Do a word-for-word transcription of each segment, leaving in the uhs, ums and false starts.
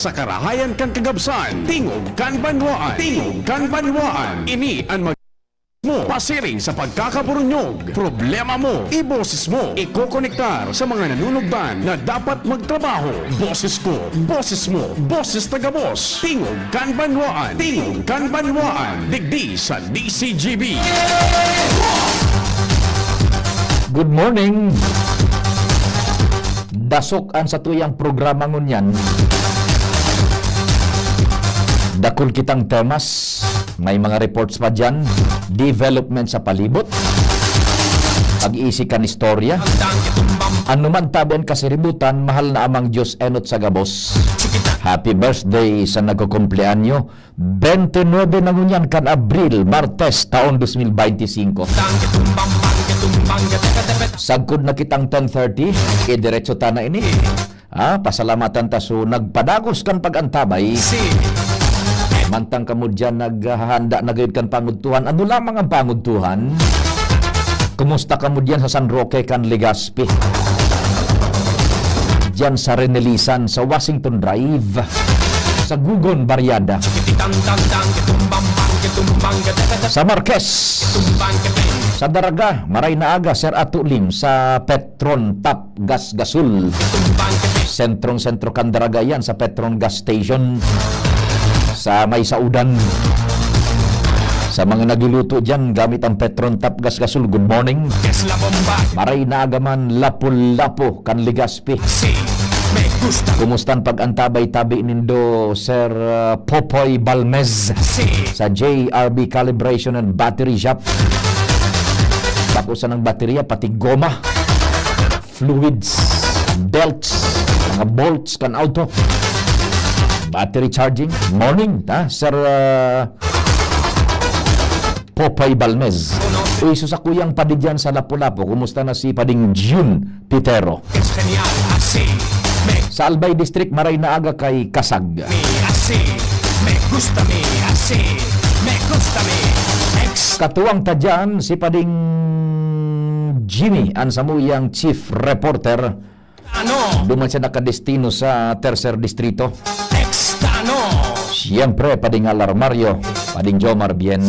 Sa karahayan kan kagabsan, tingog kan banwaan. Tingog kan banwaan. Ini an mag- mo, pasiring sa pagkakaburunyog. Problema mo, iboses mo. Ikokonektar sa mga nanunugdan na dapat magtrabaho. Boses ko, boses mo, boses ta gabos. Tingog kan banwaan. Tingog kan banwaan. Digdi sa D C G B. Good morning. Dasok an satuyang programa ngunyan. Dakul kitang temas. May mga reports pa diyan. Development sa palibot. Pag-iisi kan istorya. Ano man tabi an kasiributan, mahal na Amang Diyos, enot sa gabos. Happy birthday sa nagkukumpleanyo. Twenty-nine na ngunyan kan Abril, Martes, taon dos mil beinti singko. Sagkod na kitang ten thirty, idiretso ta na ini. Ah, pasalamatan ta so nagpadagos kan pag-antabay. Mantang kamo diyan naghahanda na gayud kan pangudtuhan, ano lamang ang pangudtuhan? Kumusta kamo diyan sa San Roque kan Legazpi? Diyan sa Renelisan, sa Washington Drive, sa Gugon, Barriada. Sa Marquez, sa Daraga, maray na aga, Sir Atulim, sa Petron Top Gas Gasol. Sentrong-sentro kan Daraga yan, sa Petron Gas Station. Sa may saudan. Sa mga nagluluto dyan gamit ang Petron Top Gas Gasol, good morning. Maray na aga man, Lapu-Lapu kan Legazpi. Kumusta ang pag-antabay tabi nindo, Sir, uh, Popoy Balmez? Sa J R B Calibration and Battery Shop. Bako sanang baterya, pati goma, fluids, belts, mga bolts kan auto. Battery charging, morning, ha, Sir, uh, Popay Balmez. Uy, so sa kuyang padi dyan sa Lapu-Lapu, kumusta na si Pading June Pitero? Sa Albay District, maray na aga kay Kasag. Katuwang ta dyan, si Pading Jimmy, ang samuyang chief reporter. Duman siya nakadestino sa Tercer Distrito. Siyempre, Pading Alarmario, Pading Jomar Bien.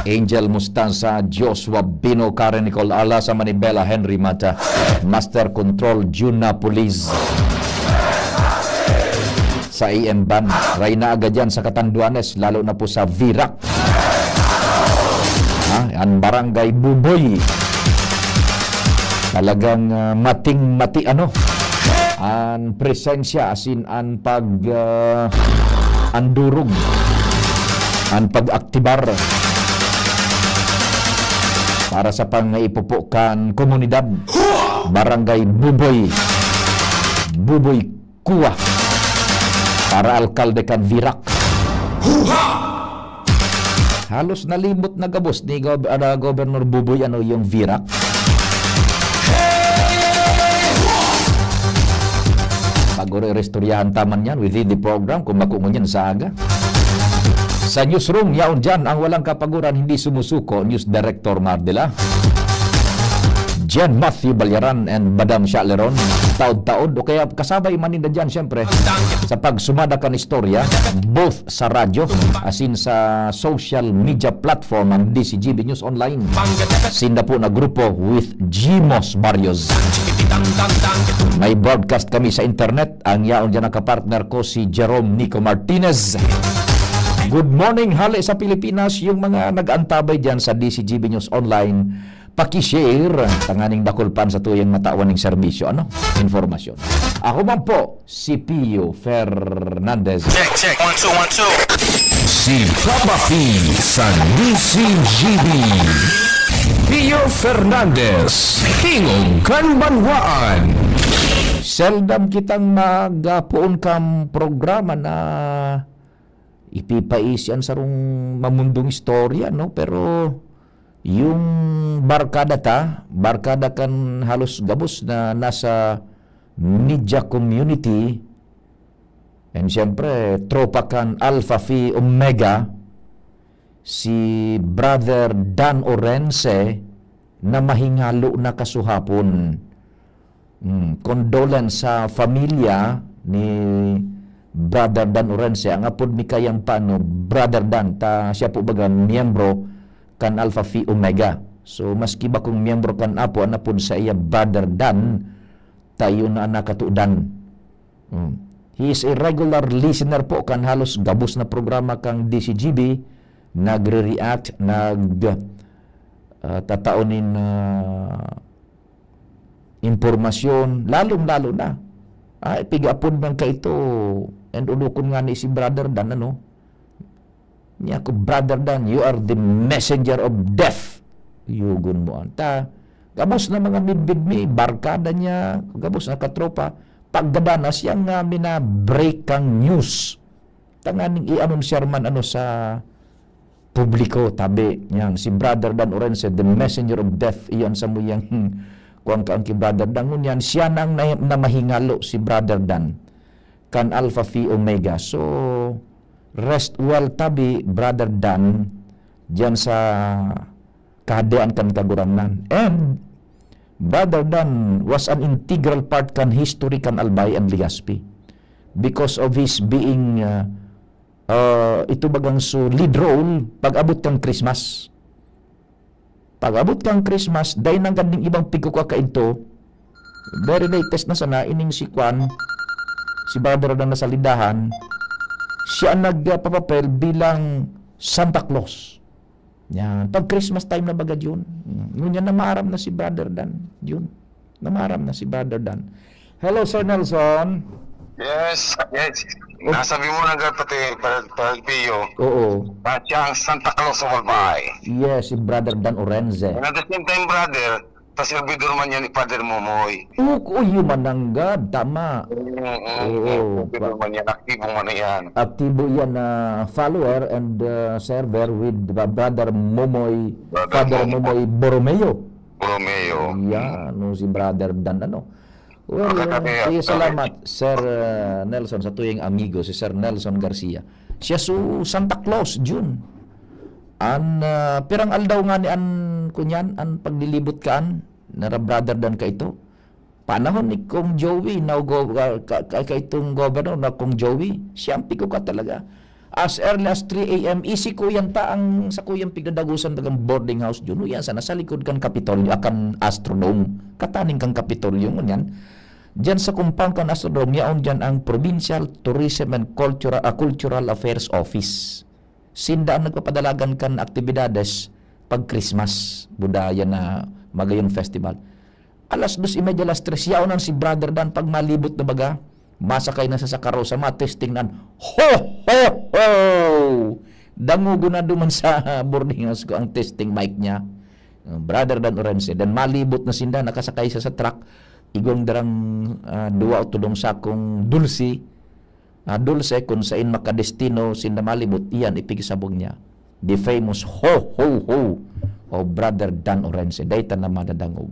Angel Mustansa, Joshua Bino, Karen Nicole Ala, sa Manibela, Henry Mata, Master Control, Juna Pulis. Sa A M Band, maray na aga dyan sa Catanduanes, lalo na po sa Virac. Ha? Ang Barangay Buboy. Talagang, ah, mating-mati, ano? Ang presensya, as in, ang pag, ah, ang durog, ang pag-aktibar para sa pangaipupo kan komunidad. Barangay Buboy. Buboy Cua para alkalde kan Virac. Halos nalimot na gabos ni Gob-, ano, Governor Buboy, ano, yung Virac. Pag-uri, istoryahan ta man yan within the program, kung bako ngunyan sa aga. Sa newsroom, yaon dyan ang walang kapaguran, hindi sumusuko, News Director Mardela. Jen Matthew Balyaran and Madam Shaleron, taod-taod, o kaya kasabay man ninda dyan, syempre, sa pagsumada kan istorya, both sa radyo, asin sa social media platform, ang D C G B News Online. Sinda po na grupo with Jimos Barrios. May broadcast kami sa internet, ang yaon dyan nakapartner ko si Jerome Nico Martinez. Good morning, hale sa Pilipinas, yung mga nag-antabay dyan sa D C G B News Online. Paki-share, tanganing dakul pa an satuyang matawan ning serbisyo, ano? Impormasyon. Ako man po, si Pio Fernandez. Check, check. One, two, one, two. Si Papa P sa D C G B. Pio Fernandez, Tingog kan Banwaan. Seldom kitang magapoon kan programa na ipipaisi an sarong mamundong istorya, no? Pero yung barkada ta, barkada kan halos gabos na nasa media community, and siyempre, tropa kan Alpha Phi Omega, si Brother Dan Orense, na mahingalo na kasuhapon. Hmm, condolence sa pamilya ni Brother Dan Orense. Ang apod mi kayang pano, Brother Dan, ta siya po baga miyembro kan Alpha Phi Omega. So, maski bakong miyembro kan Apo, an apod saiya Brother Dan, ta iyo na an nakatudan. Hmm. He is a regular listener po kan halos gabos na programa kan D C G B, nagre-react, nag, ah, tatao nin, ah, impormasyon, lalong-lalo na. Ay, pig-apod man kaito, and ulokon ngani si Brother Dan, ano? Niya ko, "Brother Dan, you are the messenger of death." Yugon mo an ta. Gabos na mga midbid mi, barkada niya, gabos na katropa. Paggadan na siya nga mina-break kang news. Tanganing i-anunsiyar man ano sa publiko, tabi. Yan, si Brother Dan Orense, the messenger of death, iyan sa muyang kuwan ka ang ki Brother Dan. Ngunyan, siya na ang na, na mahingalo, si Brother Dan, kan Alpha Phi Omega. So, rest well tabi, Brother Dan, diyan sa Kahadean kan Kagurangnan. And Brother Dan was an integral part kan history kan Albay and Legazpi because of his being, uh, uh, ito bagang so lead role pag-abot kan Christmas. Pag-abot kan Christmas, dai nanggad ning ibang pigkukakaidto, very latest na sana, ining si Kwan, si Brother Dan na sa lidahan, siya ang nagpapapel bilang Santa Claus. Yan. Pag Christmas time na baga yun. Mm. Ngunyan na maaram na si Brother Dan. Yun. Na maaram na si Brother Dan. Hello, Sir Nelson. Yes, yes. Oh. Nasabi mo na agad pati, pa-, pa-, Pio. Oo. Na siya ang Santa Claus of Albay. Yes, si Brother Dan Orense. And at the same time, brother, ta servidor man yan ni Father Momoy. Oo, yun man nanggad. Tama. Oo, oo, Oo. oo. Servidor man yan. Aktibo man na yan. Aktibo yan na follower and, uh, server with Ba-, Brother Momoy, Brother Father Momoy. Momoy Borromeo. Borromeo. Yan, no, si Brother Dan, ano. Well, Ang katabi, uh, sige, ang salamat, Sir, uh, Nelson, sa tuyang amigo, si Sir Nelson Garcia. Siya su Santa Claus, June. An, uh, pirang aldaw nga ni an, kunyan, an paglilibot kaan, nara Brother Dan kaito. Panahon ni Kong Joey, now go-, ka, ka, ka, kaitong governor na Kong Joey, siya ang pigkuka talaga. As early as three A M, isi ko yan ta ang sakuyang pigdadagosan tagang boarding house, June. Yan, sana sa likod kan Kapitolyo, ah, kan Astrodome. Kataning kan Kapitolyo, ngunyan. Diyan sa compound kan Astrodome, yaon diyan ang Provincial Tourism and Cultural, ah, Cultural Affairs Office. Sinda ang nagpapadalagan kan aktibidades pag Christmas, budaya na Magayon Festival. Alas dos y media, alas tres, yaon an si Brother Dan pag malibot na baga, masakay na sa sakarosa, matesting nan, "Ho, ho, ho!" Dangogon na duman sa boarding house ko ang testing mic niya. Brother Dan Orense. Then malibot na sinda, nakasakay siya sa truck, igwang darang, ah, duwa o tulong sakong dulce, ah, dulce, kun sain makadestino sinda malibot, iyan ipigsabong niya. The famous ho, ho, ho of Brother Dan Orense. Dai ta na madadangog,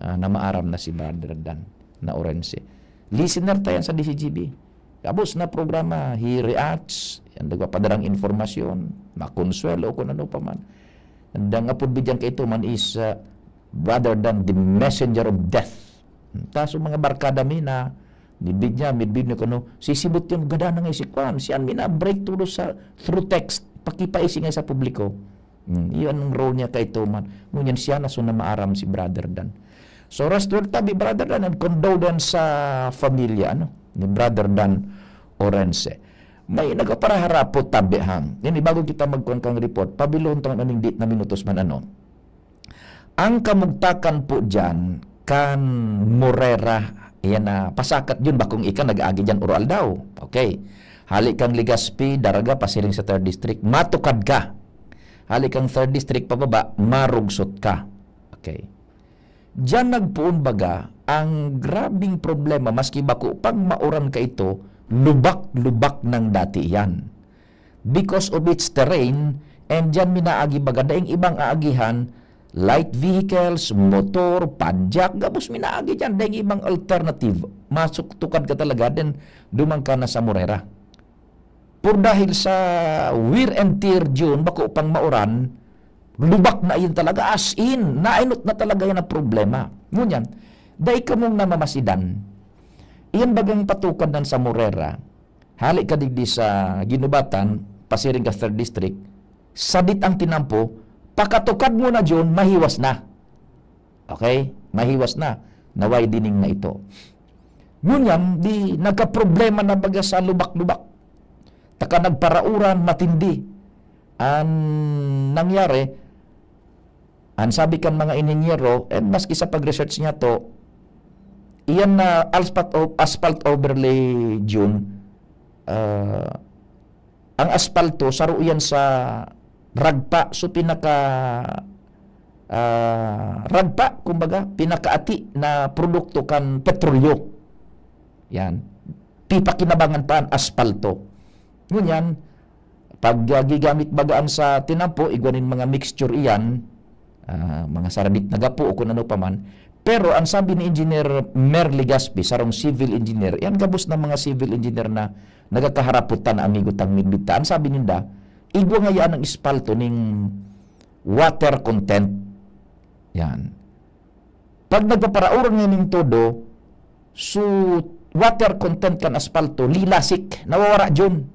ah, na maaram na si Brother Dan na Orense. Listener ta yan sa D C G B. Gabos na programa, he reacts, yan nagpapadarang informasyon, makonsuelo o kung ano pa man. And ang apod bidyang kaito man is, ah, Brother Dan, the messenger of death. Ta so mga barkada mi na, midbid niya, midbid niya kuno, sisibot yun, gada na nga si Kwan, siya an mina-break todo sa through text, pakipaisi nga sa publiko. Hmm, iyon ang role niya kaito man. Ngunyan siya na so na maaram si Brother Dan. So, rest well tabi, Brother Dan, and condolence sa pamilya, ano, ni Brother Dan Orense. May nagaparaharapot tabi, hang. Yan, bago kita magkuhan kang report, pabilon tong aning di na minutos man, ano. Ang kamugtakan po diyan kan Morera, yan na, pasakat yun, bakong ika nag-agi diyan, Oro Aldaw. Okay. Hali kang Legazpi, Daraga, pasiring sa third District, matukad ka. Hali kang third District, pababa, marugsot ka. Okay. Diyan nagpoon baga ang grabing problema, maski bako pang mauran kaito, lubak-lubak nang dati iyan. Because of its terrain, and diyan minaagi baga daing ibang aagihan, light vehicles, motor, padyak, gabos minaagi diyan, daing ibang alternative. Masuktukad ka talaga, then duman ka na sa Morera. Por dahil sa wear and tear diyon, bako pang mauran, lubak na iyan talaga, as in, nainot na talaga yan ang problema. Ngunyan, dai kamong namamasidan. Iyan bagang patukad nan sa Morera, hali ka digdi sa Guinobatan, pasiring ka third District, sadit ang tinampo, pakatukad mo na dyan, mahiwas na. Okay? Mahiwas na. Naway dining na ito. Ngunyan, di nagkaproblema na baga sa lubak-lubak. Taka nagparauran, matindi. Ang nangyari, ang sabi kan mga inhinyero, eh, maski sa pag-research niya to, iyan na asphalt, o-, asphalt overlay, Jun, ah, ang aspalto, saro iyan sa ragpa. So, pinaka, ah, ragpa, kumbaga, pinakaati na produkto kan petrolyo. Yan. Pipakinabangan pa an aspalto. Ngunyan, pag, ah, gigamit bagaan sa tinampo, igwa nin mga mixture iyan, ah, mga saradit na gapo o kung ano pa man. Pero ang sabi ni Engineer Mer Legaspi, sarong civil engineer, yan gabos na mga civil engineer na nagkakaharapotan na amigo tang midbita. Ang sabi ninda, igwa ngayaan ang espalto ning water content. Yan. Pag nagpaparauran nganing todo, so water content kan aspalto, lilasik, nawawara dyan.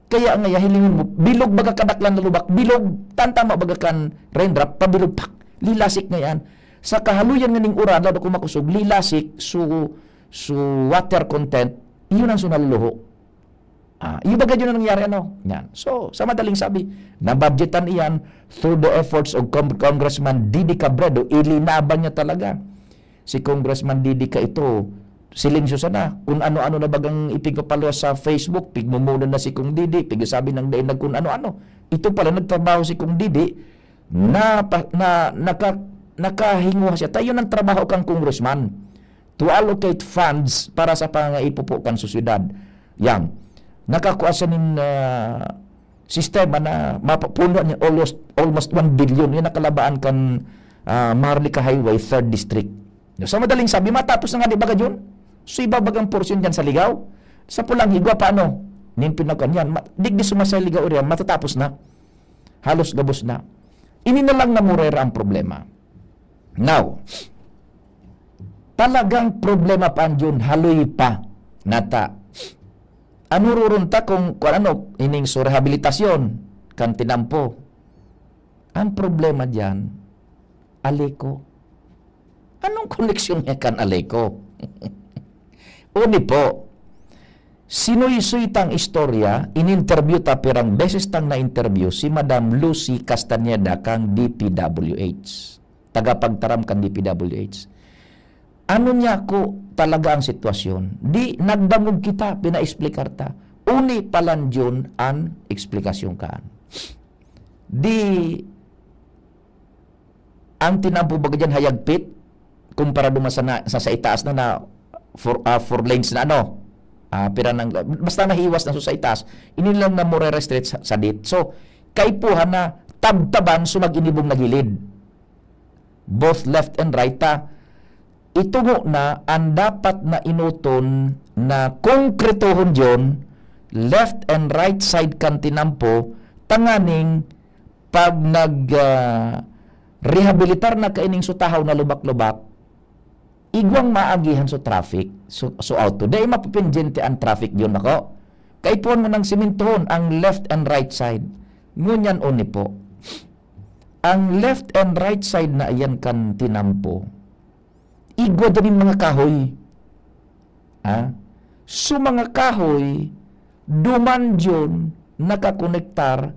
Kaya nga, ya, hilingon mo, bilog baga kadaklan na lubak, bilog, tantama baga kan raindrop, pabilog, pak, lilasik na yan. Sa kahaloyan nganing uran, lalo kung makusog, lilasik, so, so water content, iyon ang so naluluho. Ah, iyo baga yun ang nangyari, ano? Yan. So, sa madaling sabi, nababjetan iyan through the efforts of Com-, Congressman Didi Cabredo, ilinaban niya talaga. Si Congressman Didi ka ito, silengsyo sana. Kung ano-ano na bagang ipigpapaluwas sa Facebook, pigmumuna na si Kong Didi, pigsasabi ng dai nag kung ano-ano. Ito pala, nagtrabaho si Kong Didi, na, pa- na, naka- nakahinguha siya. Tayo ng trabaho kang congressman to allocate funds para sa pangangaipo po kan sosyedad. Yan. Nakakua siya nin, ah, sistema na mapapuno niya almost, almost one billion. Yan nakalabaan kan, ah, Maharlika Highway, third District. Sa madaling sabi, matapos na nga, di ba, Gadyon? So, ibabagang porsyon dyan sa Ligaw. Sa Pulang Higwa, paano? Nin pinakuan yan. Ma- digdi sumasay Ligaw area, matatapos na. Halos gabos na. Ini na lang na Morera ang problema. Now, talagang problema pa an Jun, haloy pa nata. Ano rurunta kung, kung ano, ining so rehabilitasyon kan tinampo? Ang problema diyan, Aleco. Anong koneksyon niya kan Aleco? Uni po, sinuysuy tang istorya, in-interview ta, pirang beses tang na-interview si Madam Lucy Castañeda kang D P W H, tagapagtaram kan D P W H. Ano niya ko talaga ang sitwasyon? Di nagdangog kita, pinaexplikar ta. Uni palan Jun an eksplikasyon kaan. Di ang tinampo baga diyan hayagpit, kumpara duman sa na, sa, sa itaas na, na four, ah, four lanes na ano, ah, pira nang, basta nahiwas na so sa itaas, ini lang na Morera Street sa, sa dit. So, kaipuhan na tabtaban so mag-inibong na gilid. Both left and right ta. Itungo na an dapat na enoton na konkretohon diyon, left and right side kan tinampo, tanganing pag nag, ah, rehabilitar na kaining so tahaw na lubak-lubak, igwang maagihan so traffic, so, so auto. Dai mapapindyente an traffic diyon, nako. Kaipuhan mo nang simintohon ang left and right side. Ngunyan uni po, ang left and right side na iyan kan tinampo, igwa diyan mga kahoy. Ha? So, mga kahoy, duman diyon nakakonektar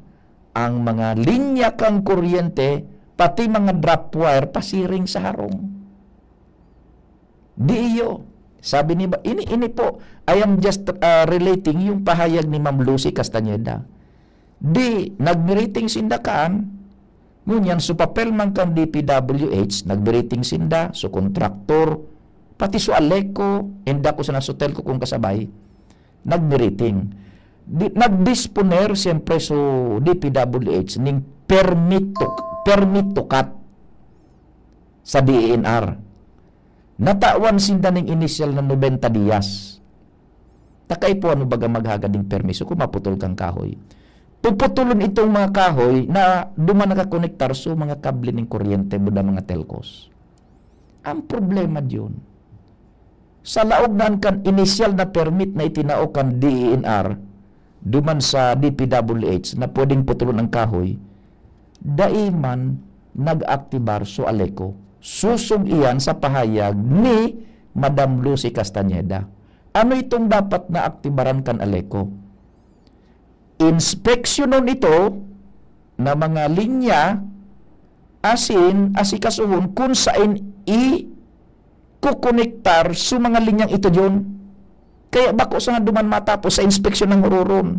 ang mga linya kan kuryente, pati mga drop wire pasiring sa harong. Di iyo. Sabi ni ba, ini, ini po, I am just, ah, relating yung pahayag ni Ma'am Lucy Castañeda. Di, nagmiriting sinda kaan, ngunyan, so papel man kan D P W H, nagmiriting sinda, so kontraktor, pati so Aleco, inda ko sa Sotelco kung kasabay, nagmiriting. Di, nagdisponer, siyempre, so D P W H ning permit to, permit to cut sa D E N R. Natawan sinda ning inisyal na nobenta diyas. Takaipuhan mo baga maghagad ning permiso kung maputol kang kahoy. Puputulon itong mga kahoy na duman nakakonektar sa mga kable ning kuryente, buda mga telcos. Ang problema diyon, Sa laog na kan inisyal na permit na itinao kan D E N R, duman sa D P W H na pwedeng putulon ang kahoy, dai man nag-aktibar so ALECO. Susog iyan sa pahayag ni Madam Lucy Castañeda. Ano itong dapat na aktibaran kan ALECO? Inspeksyonon ito na mga linya, asin asikasuhon kun saen ikokonektar so mga linyang ito diyon. Kaya bako sana duman matapos sa inspeksyon ng huroron.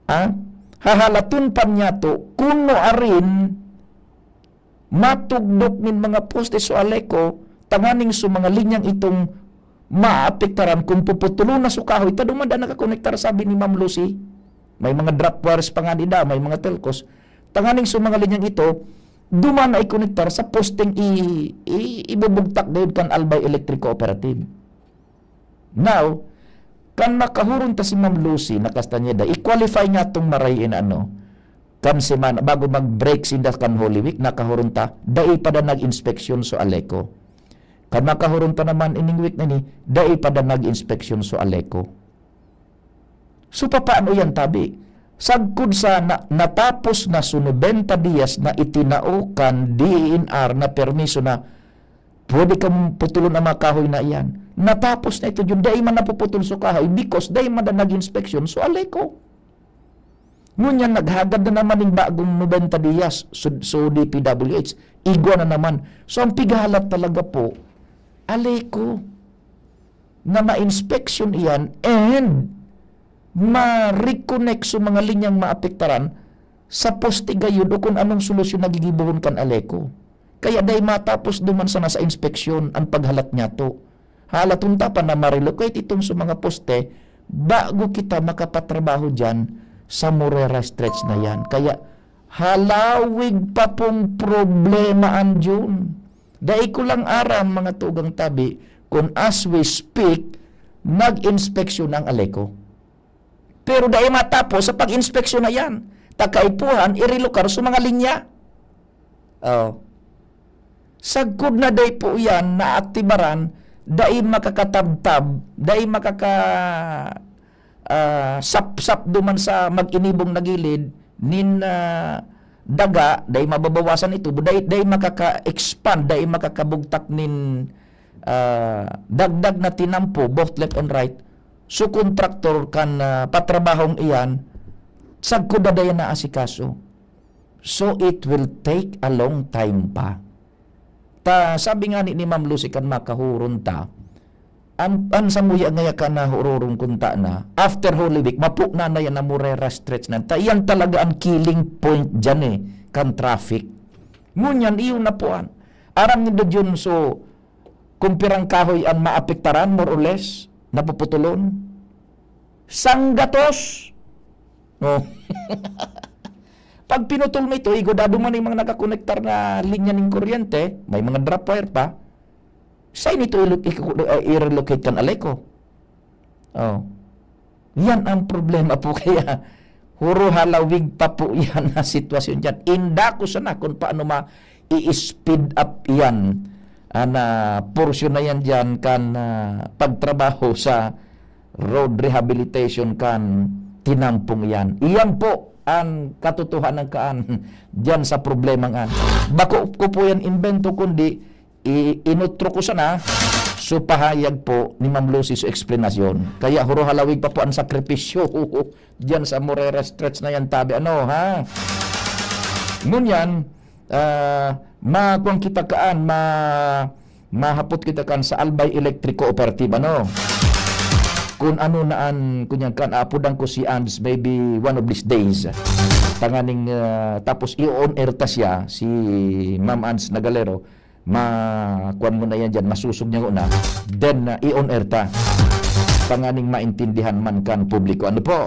Ah, hahalaton pa niyato kun nuarin matugdok nin mga poste so ALECO, tanganing so mga linyang itong maapektaran kun puputulon na so kahoy, ta duman daa nakakonektar, sabi ni Ma'am Lucy. May mga drop wires pa nga dida, may mga telcos. Tanganing so mga linyang ito, duman na ikonektar sa posteng i-, i-, ibubugtak gayud kan Albay Electric Cooperative. Now, kan makahuron ta si Ma'am Lucy na Castañeda, i-qualify nga tong maray in ano, kan semana, bago mag-break sinda kan Holy Week, nakahuron ta, dai pa da nag-inspeksyon so ALECO. Kan makahuron ta naman ining week na ini, dai pa da nag-inspeksyon so ALECO. So, papaano yan, tabi? Sagkod sa na-, natapos na so nobenta dias na itinao kan D E N R na permiso na pwede kang putulon ang mga kahoy na iyan. Natapos na ito, yun. Dai man napuputol so kahoy because dai man na nag-inspeksyon so ALECO. Ngunyan, naghagad na naman ning bagong nobenta dias, so, so D P W H, igwa na naman. So, ang pighahalat talaga po, ALECO, na ma-inspeksyon iyan and ma-reconnect so mga linyang maapektaran sa poste gayud o kung anong solusyon na gigibohon kan ALECO. Kaya dai matapos duman sana sa inspeksyon ang paghalat niyato. Halaton ta pa na ma-relocate itong sa mga poste bago kita makapatrabaho diyan sa Morera Stretch na yan. Kaya halawig pa pong problema an June. Dai ko lang aram, mga tugang tabi, kung as we speak, nag-inspeksyon ang ALECO. Pero dai matapos sa pag-inspeksyon na yan. Ta kaipuhan, irelokar sa mga linya. Oh. Sagkod na dai po yan naaktibaran, dai makakatabtab, dai makaka-, ah, sapsap duman sa mag-inibong na gilid nin, ah, daga, dai mababawasan ito, dai, dai makaka-expand, dai makakabugtak nin, ah, dagdag na tinampo, both left and right. So, kontraktor kan, ah, patrabahong iyan, sagkod na dayan na asikaso. So, it will take a long time pa. Ta, sabi nga ni, ni Ma'am Lucy kan makahuron ta, an, an samuya ngaya kan nahuroron kunta na, after Holy Week, mapo na na yan na Morera Stretch na. Ta, yan talaga ang killing point dyan eh, kan traffic. Ngunyan, iyon na po an. Aram nindo yun, so, kung pirang kahoy ang maapektaran, more or less, napuputulon? Sanggatos! Oh. Pag pinutol mo ito, igod ado man yung mga nakakonektar na linya ning kuryente, may mga drop wire pa, saan ito ilo-, iku-, eh, i-relocate kan ALECO? Oh. Yan ang problema po. Kaya huro halawig pa po yan na sitwasyon dyan. Inda ko sana kung paano ma-i-speed up yan. Ah, na porsyon na yan dyan kan, ah, pagtrabaho sa road rehabilitation kan tinampong iyan. Iyan po ang katotohanan kaan dyan sa problemang an. Bako ko po yan imbento, kundi i-, inutro ko sana, so pahayag po ni Ma'am Lucy so eksplanasyon. Kaya huro halawig pa po ang sakripisyo dyan sa Morera Stretch na yan, tabi. Ano, ha? Ngunyan, ah, makuan kita kaan, ma-, mahapot kita kan sa Albay Electric Cooperative, ano? Kung ano na an, kunyan kan, aapodan ko si Ands, maybe one of these days. Tanganing, ah, tapos i-on air ta siya, si Ma'am Ands Nagalero, ma-, kuwan mo na yan dyan, masusog niya na, then, ah, i-on air ta. Tanganing maintindihan man kan publiko. Ano po?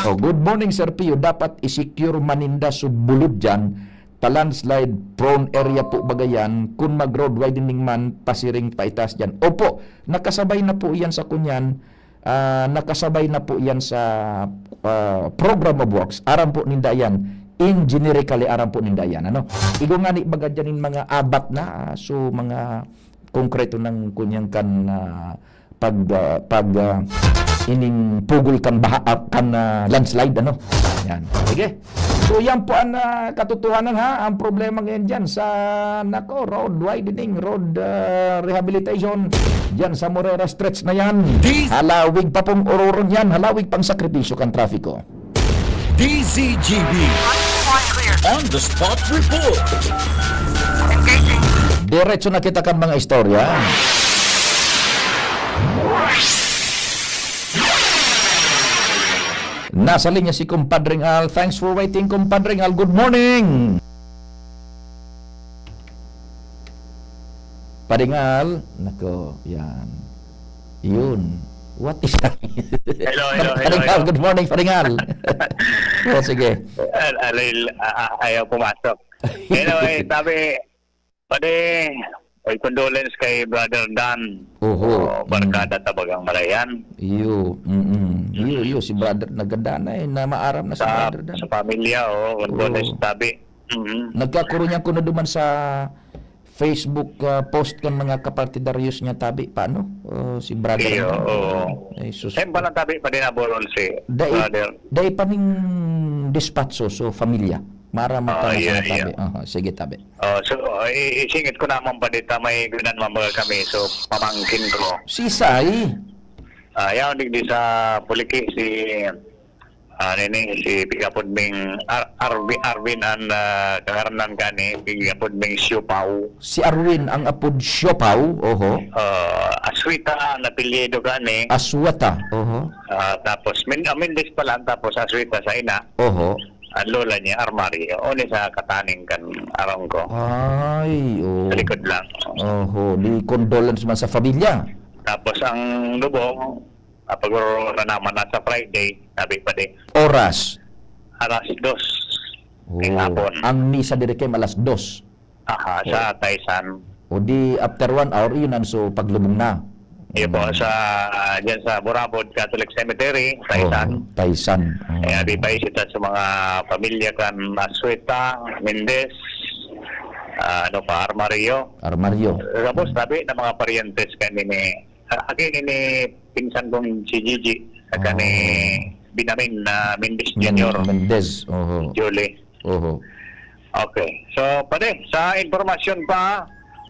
Oh, good morning, Sir Pio. Dapat i-secure maninda so bulod dyan. Ta landslide prone area po baga yan. Kun mag road widening man, pasiring paitaas dyan. Opo, nakasabay na po yan sa kunyan. Ah, nakasabay na po yan sa, ah, program of works. Aram po ninda yan. Engineerically, aram po ninda yan. Ano? Igo nga ni baga dyan yung mga abat na, ah, so mga konkreto ng kunyang kan, ah, pag, ah, pag, ah, ining pugol kan baha, ah, kan, ah, landslide, ano? Yan. Sige. So, yan po ang, ah, katotohanan, ha. Ang problema ngayon dyan sa, nako, road widening, road, ah, rehabilitation dyan sa Morera Stretch na yan. Dis- Halawig pa pong ororong yan. Halawig pang sakripisyo kan trafiko. D Z G B. On the spot report. Diretso na kita kan mga istorya. Nasa linya si Kumpadring Al. Thanks for waiting, Kumpadring Al. Good morning. Padring Al. Nako, yan. Yun. What is that? Hello, hello, hello, Padring Al, hello. Good morning, Padring Al. Oh, sige. Al- alil, ah, ah, ayaw pumasok. Anyway, sabi, pwede, may condolence kay Brother Dan. Oho. O, barkada Tabagang Marayan. Iyo, mm. Iyo, iyo, si Brother, naganda na eh, na maaram na si Sa, Brother Dan. sa pamilya, oh, condolence, Oo. tabi. Mhm. Nagkakurunyan ko na duman sa Facebook ah, post kan mga kapartidaryos niya tabi, paano? Oh, si Brother Iyo, Dan. oo. Ay, sus. Saan ba lang tabi pa din naborol si Dai, Brother? dai pa ning dispatso, so familia. Mara Ah, magpamasa iya, tabi. iya. Aha, sige tabi. Oh, so, oh, i- isingit ko naman pa dita, may gunan mga kami, so pamangkin ko. Sisay, Ah, yaon digdi sa Puliki, si, ah, nini, si Pigapod Ming, Ar- Arvi- Arvin, ang ah, kangaranan ka ni Pigapod Ming Siopao. Si Arwin ang apod Siopao, oho. Ah, Aswita ang apelyido ka ni. Aswata, oho. Ah, tapos, Min, ah, Mendez pala, tapos Aswita sa ina. Oho. Ang lola niya, Armario. O ni sa kataning kan arong ko. Ay, oh. Sa likod lang. Oho, di condolence man sa familia. Tapos ang lubong, ah, pag na naman na sa Friday, sabi pa din, Oras. alas dos Oh, ng hapon. Ang misa diri kay alas dos. Aha, sa Taisan. O di after one hour, yun ang so paglubong na. Iyo po, sa, dyan sa Burabod Catholic Cemetery, Taisan. Oh, Taisan. Oh. Kaya di pa isita sa mga pamilya kan Asueta, Mendez, ah, ano pa, Armario. Armario. Tapos sabi ng mga parientes kani ni, ah, akin ni pinsan kong si Gigi, saka ni Oh. Binamin na Mendez Men- Junior, Mendez. Oho. Jolie. Oho. Okay. So, pare, sa impormasyon pa,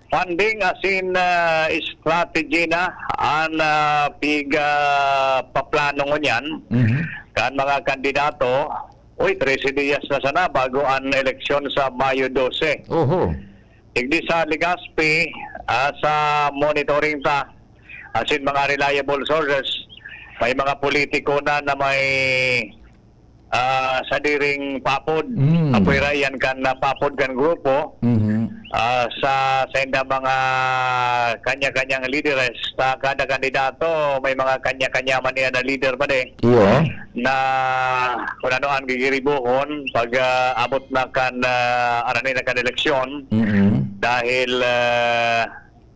funding asin ah, strategy na an ah, piga paplano ngunyan Mhm. kan mga kandidato. Uy, trese diyas na sana bago an eleksyon sa Mayo dose. Oho. Digdi sa Legazpi, ah, sa monitoring ta, asin mga reliable sources, may mga politiko na na may ah, sadiring papod. Mm. Apoy ra yan kan ah, papod kan grupo. Mhm. Ah, sa sainda mga kanya-kanyang lideres, sa kada kandidato may mga kanya-kanya man niya na leader pa din Iyo. na kung ano ang gigiribohon pag ah, abot na kan ah, arani na kan eleksyon Mhm. dahil ah,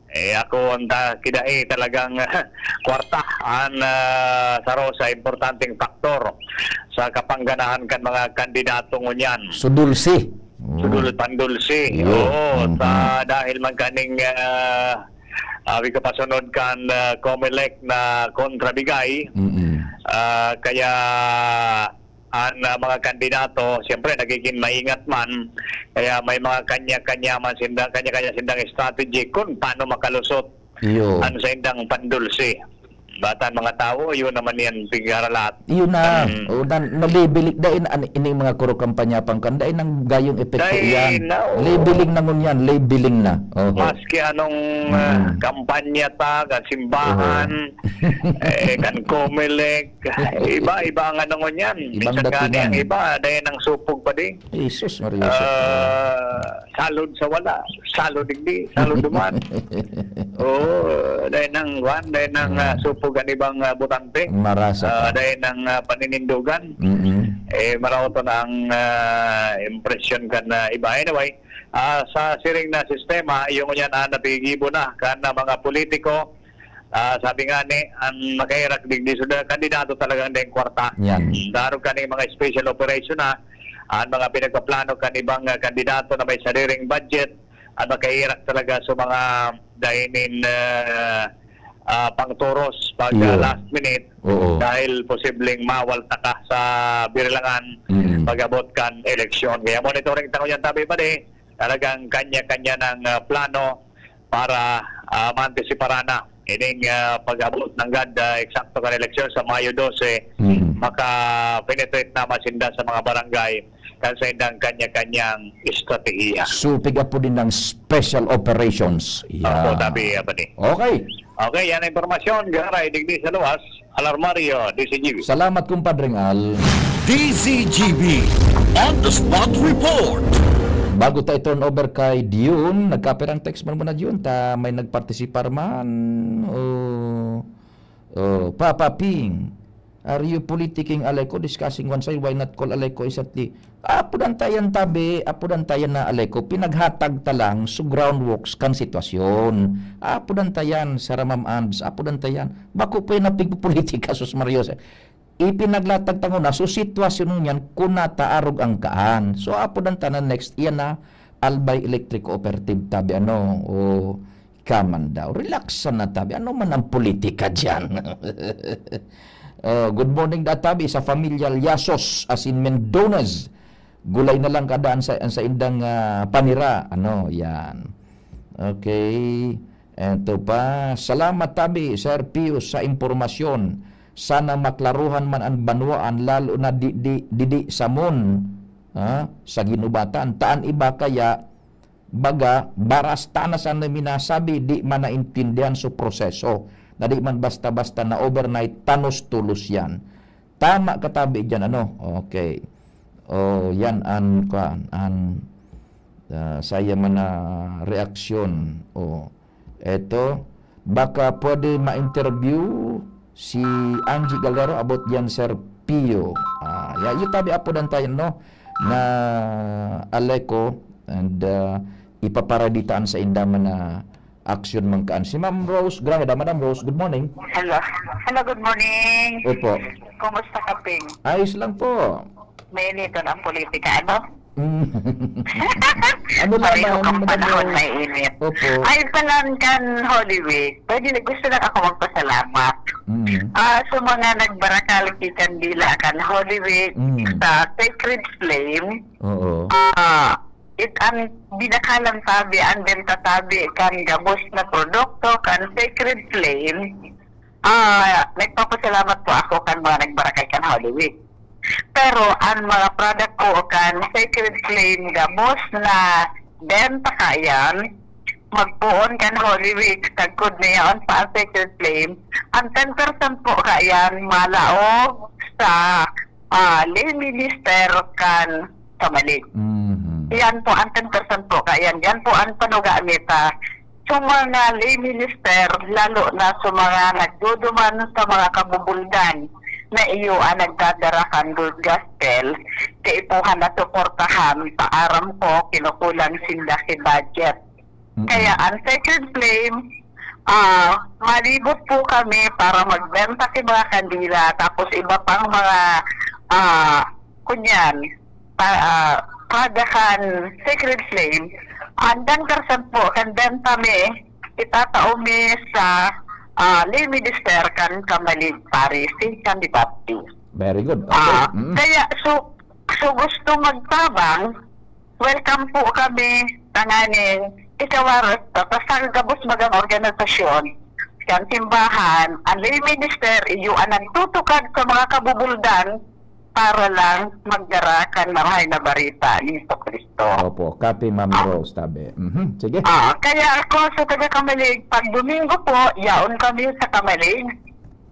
eh ako ang ta, kidai talagang kwarta an ah, saro sa importanteng faktor sa kapangganahan kan mga kandidato ngunyan. So dulce. Oh. Sudul pandulsi. Iyo. Oo, Mhm. sa dahil man kaning ah, abi ko pasunod kan ah, Comelec na kontrabigay, Mhm. ah, kaya an ah, mga kandidato, siyempre nagiging maingat man, kaya may mga kanya-kanya man sinda, kanya-kanya sindang strategy kung paano makalusot Iyo. an saindang pandulsi. Batan mga tawo, yun naman yan pigharalat. Iyo na. Mm. O dan nalibiling dai na an- ining mga kuro kampanya pangkan dai nang gayong epekto Dai iyan. na, oo. Labeling na ngunyan, labeling na. Oho. Maski anong ah, Mm. kampanya ta, kan simbahan, eh, kan Comelec, iba-iba ang ano ngunyan. Ibang Minsan gani datingan. Ang iba, dahil ng supog pa din. Jesus Maria. Joseph. Ah, salod sa wala, salod digdi, salod duman. Oo, dahil ng, kuwan, dahil ng Mm. ah, supog ang ibang ah, botante. Marasa Ah, pa. dahil ng ah, paninindugan. Mm-mm. Eh, maraot na ang ah, impresyon kan ah, iba. Anyway, ah, sa siring na sistema, yung yan ang napigibo na kan ah, mga politiko. Ah, sabi nga ni, ang makairak digdi sa kandidato talagang ding kwarta. Yan. Darog kaning mga special operation na, ang mga pinagpaplano kan ibang ah, kandidato na may sariring budget, ang makairak talaga sa mga dahil nin, ah, ah, pangturos pag, ah, Iyo. last minute Oo. dahil posibleng mawalta ka sa birlangan Mm. pag-abot kan eleksyon. Kaya monitoring ta ngunyan tabi pa di, talagang kanya-kanya ng, ah, plano para, ah, maantisiparan na ining, ah, pag-abot nanggad, ah, eksakto kan eleksyon sa Mayo dose, Mm. maka-penetrate na masinda sa mga barangay kan sa indang kanya-kanyang estratehiya. So, piga po din ng special operations. Opo, Yeah. tabi, ah, pa di. Okay. Okay, yan ang impormasyon. Garay, digdi sa luwas. Alarmario, D Z G B. Salamat, Kumpadring Al. D Z G B on the spot report. Bago tayo turn over kay Dion, nagkapirang text man muna, Dion, ta may nagpartisipar man. O, o, Papa Ping, are you politicking Aleco, discussing one side, why not call Aleco exactly? Apo dan tayan tabi, apo dan tayan na Aleco, pinaghatag ta lang so groundworks kan sitwasyon. Apo dan tayan, Sara Ma'am Ands, apo dan tayan. Bako po yan na pigpopolitika, sus Mario. Ipinaglatag ta nguna, so sitwasyon ngunyan, kuna ta arog ang kaan. So, apo dan tanan next, iyan na, Albay Electric Cooperative, tabi ano, o kaman daw. Relax na tabi. Ano man ang politika dyan? Oh, good morning, da tabi, sa familial Yasos, as in Mendones. Gulay na lang kadaan sa, sa indang, ah, panira. Ano, yan. Okay. Eto pa. Salamat tabi, Sir Pius, sa impormasyon. Sana maklaruhan man an banwaan, lalo na di, di, didi samon, ha, sa Guinobatan. Ta an iba kaya, baga, baras ta na sana minasabi, di man naintindihan so proseso, na di man basta-basta na overnight, tanos-tolos yan. Tama ka tabi diyan, ano? Okay. O, yan an, kuwan, an, ah, saya man na reaksyon. O, eto, baka pwede ma-interview si Angie Galdero about diyan, Sir Pio. Ah, ya, yu tabi apo dan tayo, no? Na Aleco and, ah, ipaparaditaan sa inda man na aksyon man kaan. Si Ma'am Rose Graheda. Madam Rose, good morning. Hello. Hello, good morning. Opo. Kumusta ka, Ping? Ayos lang po. Mainiton ang politika, ano? Mm. Ano Pareho lamang, kang Madam panahon Rose? Mainit. Opo. Ay, palan kan Holy Week. Pwede na, gusto lang ako magpasalamat. Mm. Ah, sa mga nagbarakal ki kandila kan Holy Week, Mm. sa Sacred Flame, Oo. ah, it, ang binakalan tabi, ang benta tabi kan gabos na produkto kan Sacred Flame, ah, nagpapasalamat po ako kan mga nagbarakal kan Holy Week. Pero ang mga product ko kan Sacred Flame gabos na benta kayan, magpoon kan Holy Week, sagkod na yaon pa ang Sacred Flame, ang ten percent po kayan malaog sa, ah, lay minister kan Kamalig. Mhm. Yan po ang ten percent po kayan. Yan po ang panuga mi ta sa mga lay minister, lalo na sa mga nagduduman sa mga kabubuldan na iyo ang nagdadara kan Good Gospel, kaipuhan na suportahan, paaram ko, kinukulang sinda ki budget. Mm-mm. Kaya ang Sacred Flame, ah, malibot po kami para magbenta ki mga kandila, tapos iba pang mga, ah, kunyan, pa, ah, kada kan Sacred Flame, ang ten percent po kan benta mi, itatao mi sa, ah, lay minister kan Kamalig Parish, Saint John the Baptist. Very good. Okay. Ah, Mm. kaya so, so gusto magtabang, welcome po kami tanganing ikawaros ta, basta gabos magang organisasyon, kan simbahan, ang lay minister, iyo ang nagtutukad sa mga kabubuldan, para lang magdara kan Marahay na Barita ni Jesu-Cristo. Opo, copy, Ma'am Ah. Rose, tabi. Mhm, sige. Ah, kaya ako sa taga Kamalig, pag Domingo po, yaon kami sa Kamalig.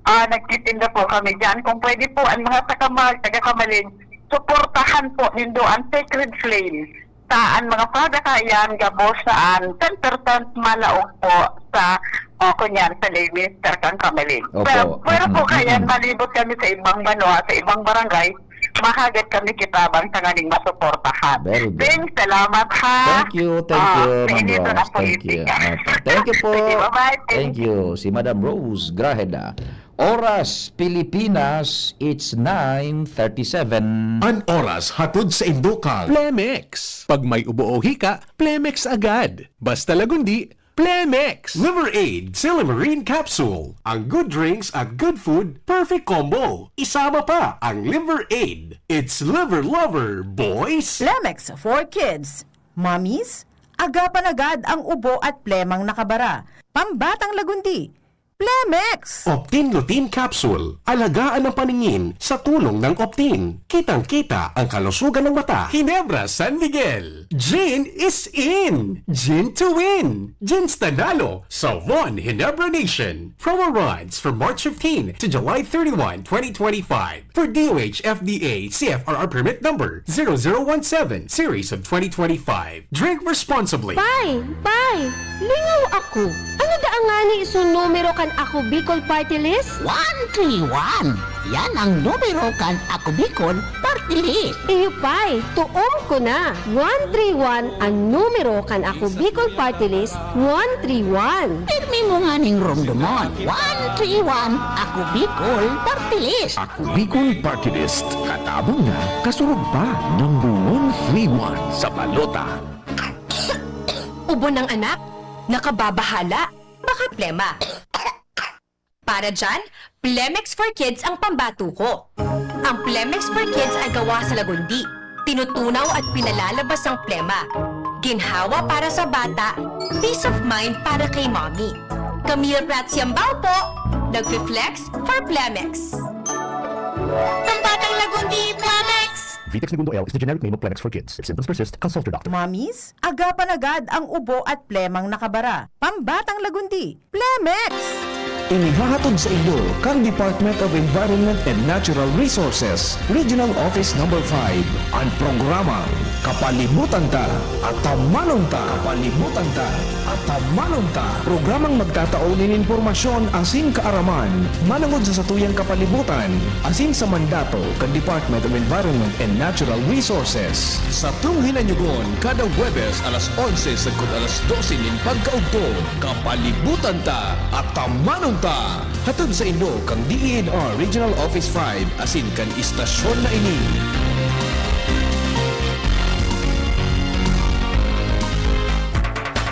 Ah, nagtitinda po kami diyan. Kung pwede po, ang mga taga-, taga Kamalig, suportahan po nindo ang Sacred Flame. Sa an mga padakayan, gabos na an ten percent malaog po sa, o, kunyan, sa lay minister kan Kamalig. Opo. Pero, pero po, Mm, kayan, mm. malibot kami sa ibang banwa, sa ibang barangay, mahagad kami kitabang tanganing masuportahan. Very good. Ping, salamat, ha? Thank you, thank Ah, you, Ma'am mainit na Rose. Thank you. politika. Opo. Thank you po. Sige, bye-bye. Thank Thank you. Si Madam Rose Grajeda. Oras Pilipinas, it's nine thirty-seven. An oras hatod saindo kan Plemex. Pag may ubo o hika, Plemex agad. Basta lagundi, Plemex! Liver Aid, Silymarin Capsule. Ang good drinks at good food, perfect combo. Isama pa ang Liver Aid. It's Liver Lover, boys! Plemex for kids. Mommies, agapan agad ang ubo at plemang nakabara. Pambatang lagundi. Plemex! Optin Lutein Capsule. Alagaan ang paningin sa tulong ng Optin. Kitang-kita ang kalusugan ng mata. Ginebra San Miguel. Gin is in! Gin to win! Gin Stanalo sa One Ginebra Nation. Promo runs from March fifteen to July thirty-one, twenty twenty-five. For D O H F D A C F R R permit number zero zero one seven, series of twenty twenty-five. Drink responsibly. Pay! Pay! Lingaw ako! Ano daa ngani sun numero kan Ako Bicol Party List? One three one! Yan ang numero kan Ako Bicol Party List. Iyo, Pay! Tuom ko na! One three one an numero kan Ako Bicol Party List, one three one! Pirmi mo nganing romdomon, one three one, Ako Bicol Party List. Ako Bicol Party List, katabang na, kasurog pa, number one three one sa balota. Ubo ng anak, nakababahala, baka plema. Para dyan, Plemex for Kids ang pambato ko. Ang Plemex for Kids ay gawa sa lagundi, tinutunaw at pinalalabas ang plema. Ginhawa para sa bata, peace of mind para kay mommy. Camille Prats Yambao po, nagfi-flex for Plemex. Pambatang lagundi, Plemex! Vitex Negundo L is the generic name of Plemex for Kids. If symptoms persist, consult your doctor. Mommies, agapan agad ang ubo at plemang nakabara. Pambatang lagundi, Plemex! Inihahatod sa inyo kan Department of Environment and Natural Resources, Regional Office Number five, an programang Kapalibutan Ta, Atamanon Ta. Kapalibutan Ta, Atamanon Ta. Programang magtatao nin impormasyon asin kaaraman manongod sa satuyang kapalibutan asin sa mandato kan Department of Environment and Natural Resources. Satong hinanyugon kada Huwebes alas onse sagkod alas dose nin pagkaugto. Kapalibutan Ta, Atamanon Ta! Hatod sa inyo kan D E N R Regional Office five asin kan istasyon na ini.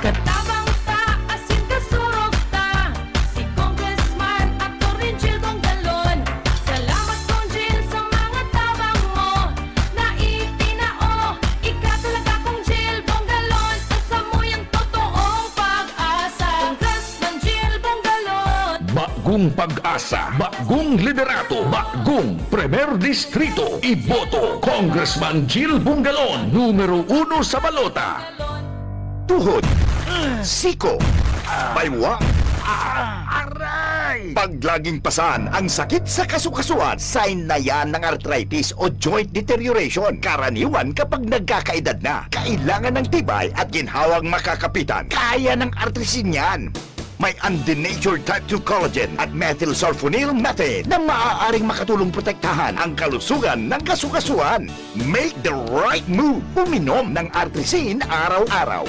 Katabang ta, asin kasurog ta, si Congressman Attorney Jil Bongalon. Salamat, Cong Jil, sa mga tabang mo na itinao. Ika talaga, Cong Jil Bongalon, ang samuyang totoong pag-asa. Congressman Jil Bongalon. Bagong pag-asa, bagong liderato, bagong Primer Distrito. Iboto, Congressman Jil Bongalon, numero uno sa balota. Tuhod, siko, baywang, aray! Pag laging pasan ang sakit sa kasukasuan, sign na yan ng arthritis o joint deterioration. Karaniwan kapag nagkakaedad na, kailangan ng tibay at ginhawang makakapitan. Kaya ng Artrisin yan. May undenatured type two collagen at methylsulfonyl methane na maaaring makatulong protektahan ang kalusugan ng kasukasuan. Make the right move. Uminom ng Artrisin araw-araw.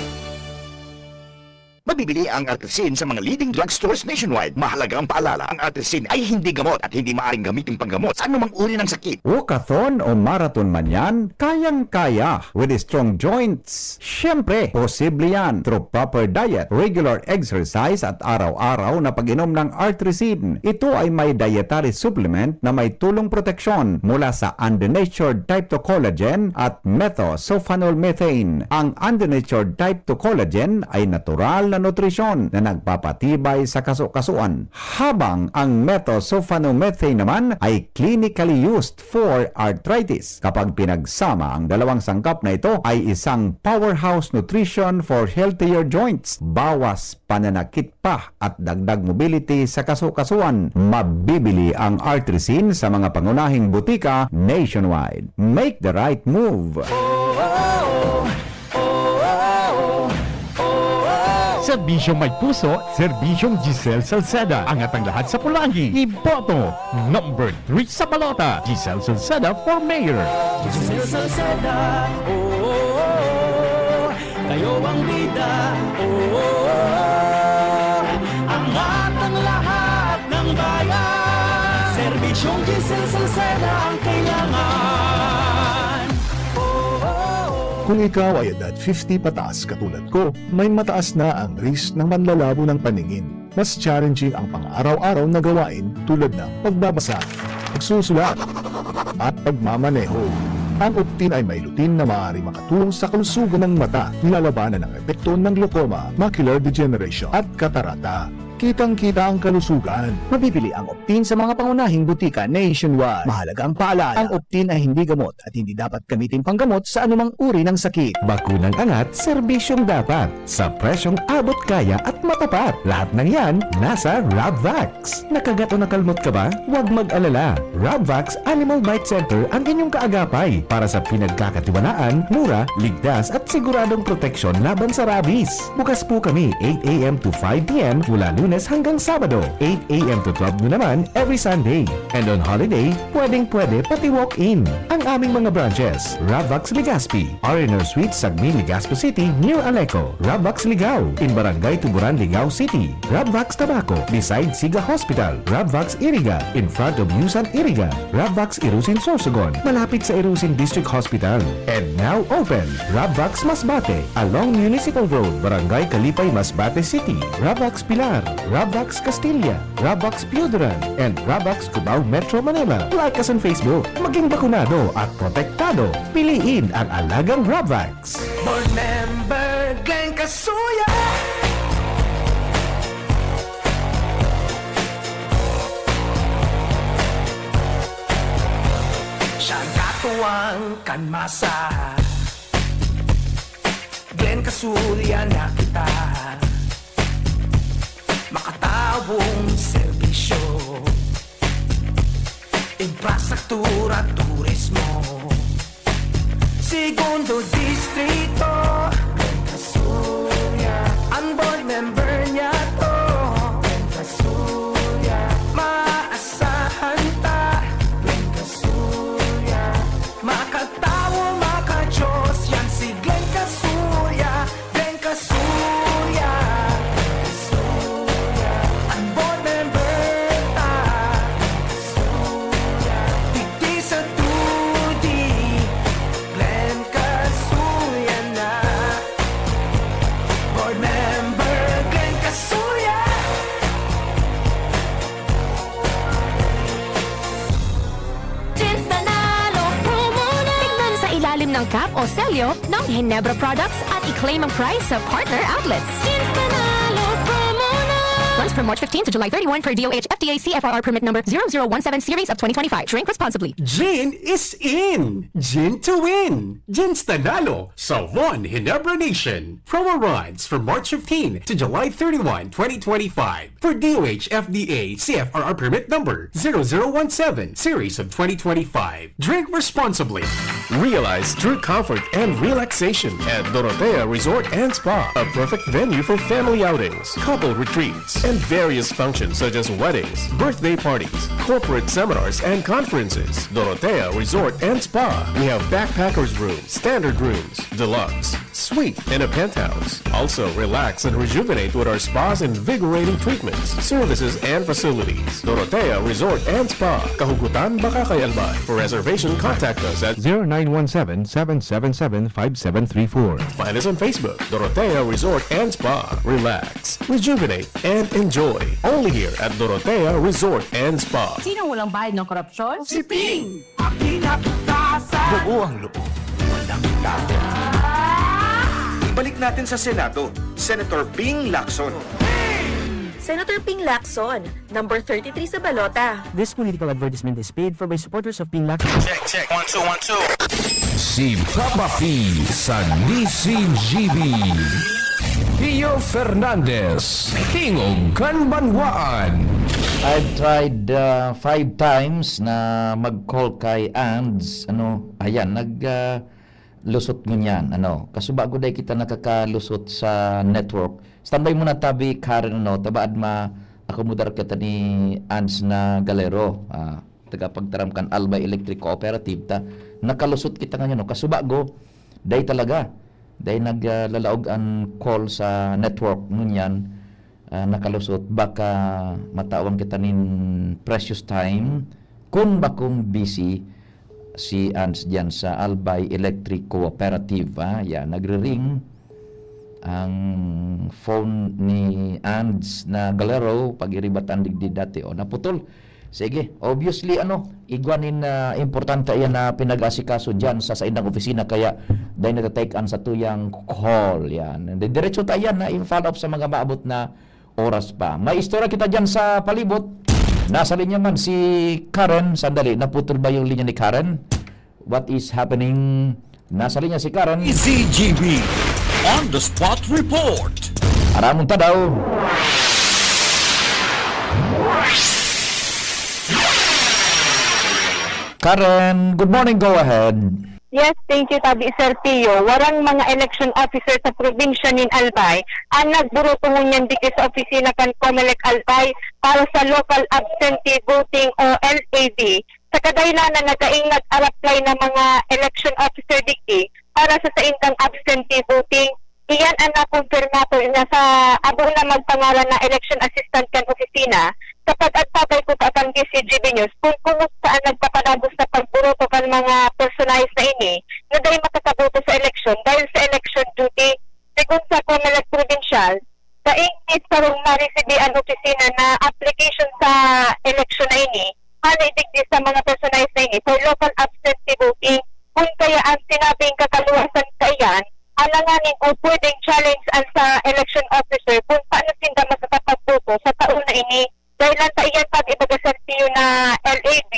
Mabibili ang Artrisin sa mga leading drugstores nationwide. Mahalagang paalala, ang Artrisin ay hindi gamot at hindi maaaring gamitin panggamot sa anumang uri ng sakit. Walkathon o marathon man yan, kayang-kaya. With strong joints, siyempre, posible yan through proper diet, regular exercise at araw-araw na pag-inom ng Artrisin. Ito ay may dietary supplement na may tulong proteksyon mula sa undenatured type two collagen at methylsulfonyl methane. Ang undenatured type two collagen ay natural na nutrisyon na nagpapatibay sa kasukasuan, habang ang methylsulfonyl methane naman ay clinically used for arthritis. Kapag pinagsama ang dalawang sangkap na ito, ay isang powerhouse nutrition for healthier joints. Bawas pananakit pa at dagdag mobility sa kasukasuan. Mabibili ang Artrisin sa mga pangunahing butika nationwide. Make the right move! Serbisyong may puso, serbisyong Giselle Salceda. Angat ang lahat sa pulangin. Iboto, number three sa balota, Giselle Salceda for mayor. Giselle Salceda, oh, oh, oh, kayo ang bida, oh, oh, oh, oh. Angat ang lahat ng bayan. Serbisyong Giselle Salceda ang kailangan. Oh, oh, oh. Kung ikaw ay edad fifty pataas katulad ko, may mataas na ang risk ng manlalabo ng paningin. Mas challenging ang pang-araw-araw na gawain tulad ng pagbabasa, pagsusulat, at pagmamaneho. Ang Optin ay may lutein na maaaring makatulong sa kalusugan ng mata, nilalabanan ang epekto ng glaucoma, macular degeneration, at katarata. Kitang-kita ang kalusugan. Mabibili ang Optin sa mga pangunahing butika nationwide. Mahalagang paalala, ang Optin ay hindi gamot at hindi dapat gamitin panggamot sa anumang uri ng sakit. Bakunang angat, serbisyong dapat, sa presyong abot kaya at matapat. Lahat ng yan, nasa Rabvax. Nakagat o nakalmot ka ba? Huwag mag-alala. Rabvax Animal Bite Center ang inyong kaagapay para sa pinagkakatiwalaan, mura, ligtas at siguradong proteksyon laban sa rabies. Bukas po kami eight a m to five p m mula Lunes hanggang Sabado, eight a m to twelve noon naman every Sunday. And on holiday, pwedeng-pwede pati walk-in. Ang aming mga branches, Rabvax Legazpi, R and R Suite, Sagmin, Legazpi City, near Aleco, Rabvax Ligao, in Barangay Tuburan, Ligao City, Rabvax Tabaco, beside Siga Hospital, Rabvax Iriga, in front of Yusan Iriga, Rabvax Irusin Sorsogon, malapit sa Irusin District Hospital. And now open, Rabvax Masbate, along Municipal Road, Barangay Kalipay, Masbate City, Rabvax Pilar, Rabvax Castilla, Rabvax Pioduran, and Rabvax Cubao, Metro Manila. Like us on Facebook. Maging bakunado at protektado. Piliin ang alagang Rabvax. Board member Glenn Casuya. Siya ang katuwang kan masa. Glenn Casuya na kita. Makatawong serbisyo, infrastruktura, turismo, segundo distrito. Glenn Casuya, ang board member niya to. Glenn Casuya, maasahan ta. Glenn Casuya, makatawo, makajos, yan si Glenn Casuya. Glenn Casuya, ang board member ta. Digdi sa two D, Glenn Casuya na. Board member Glenn Casuya. Jeans Nanalo promo na! Tignan sa ilalim ng cap o selyo ng Ginebra products at i-claim ang prize sa partner outlets. Jeans Nanalo promo na! Runs from March fifteen to July thirty-one per D O H F D A C F R R permit number zero zero one seven series of twenty twenty-five. Drink responsibly. Gin is in! Gin to win! Jeans Nanalo sa One Ginebra Nation. Promo runs from March fifteen to July thirty-one, twenty twenty-five. For D O H F D A C F R R permit number zero zero one seven series of twenty twenty-five. Drink responsibly. Realize true comfort and relaxation at Dorotea Resort and Spa, a perfect venue for family outings, couple retreats, and various functions such as weddings, birthday parties, corporate seminars, and conferences. Dorotea Resort and Spa. We have backpackers room, standard rooms, deluxe, suite, and a penthouse. Also, relax and rejuvenate with our spa's invigorating treatments, services, and facilities. Dorotea Resort and Spa, Kahugutan, Bacacay, Albay. For reservation, contact us at zero nine one seven, seven seven seven, five seven three four. Find us on Facebook, Dorotea Resort and Spa. Relax, rejuvenate, and enjoy. Only here at Dorotea Resort and Spa. Sinong walang bayad ng korupsyon? Si Ping! Ang pinagtasan! Buo ang loob. Walang takot. Balik natin sa Senado, Senator Ping Lacson. Senator Ping Lacson, number thirty-three sa balota. This political advertisement is paid for by supporters of Ping Lacson. Check, check. One, two, one, two. Si Papa P sa D C G B. Pio Fernandez, Tingog kan Banwaan. I've tried, uh, five times na mag-call kay Ands. Ano, ayan, nag, uh, lusot ngunyan, ano. Kasubago day kita nakakalusot sa network. Standby muna tabi, Karen, ano, ta baad ma-akomodar kita ni Ands na Galero, ah, taga Pagtaram kan Albay Electric Cooperative ta. Nakalusot kita ngayon, no. Kasubago, day talaga. Day nag, ah, lalaog an call sa network ngunyan. Ah, nakalusot, baka matawan kita nin precious time. Kun bakong busy, si Ans diyan sa Albay Electric Cooperative, ah. Yan, nagre-ring ang phone ni Ans na Galero, pag-iribat ang digdi dati, o, naputol. Sige, obviously, ano, igwa nin, ah, importante yan na pinag-asikaso diyan sa saindang opisina, kaya dai nata-take an satuyang call, yan. Diretso ta yan na i-follow up sa mga maabot na oras pa. May istorya kita diyan sa palibot. Nasa linya man si Karen. Sandali, naputol ba yung linya ni Karen? What is happening? Nasa linya si Karen. Z G B on the spot report. Aramon ta daw. Karen, good morning, go ahead. Yes, thank you, Tabi Sir Pio. Warang mga election officer sa probinsya nin Albay ang nagburuto ngunyan digdi sa opisina kan Comelec Albay para sa local absentee voting o L A V. Sa kadahilanan na daing nag-a-apply na mga election officer digdi para sa saindang absentee voting. Iyan ang nakumpirma ko na sa abo na magpangaran na election assistant kan opisina. Sa pag-agpabay ko sa kan D Z G B News kung kumusta ang nagpapadagos na pagburuto kan mga personahe na ini na dai makakaboto sa eleksyon dahil sa election duty. Segun sa Comelec Provincial, daing sarong naresibi an opisina na application sa eleksyon na ini, hali digdi sa mga personahe na ini for local absentee voting. Kun kaya ang sinabing kakaluwasan kaiyan, alanganin o pwedeng challenge an sa election officer kung paano sinda makakapagboto sa taon na ini. Dahil lang sa iyan pag-ibaga sa L A V,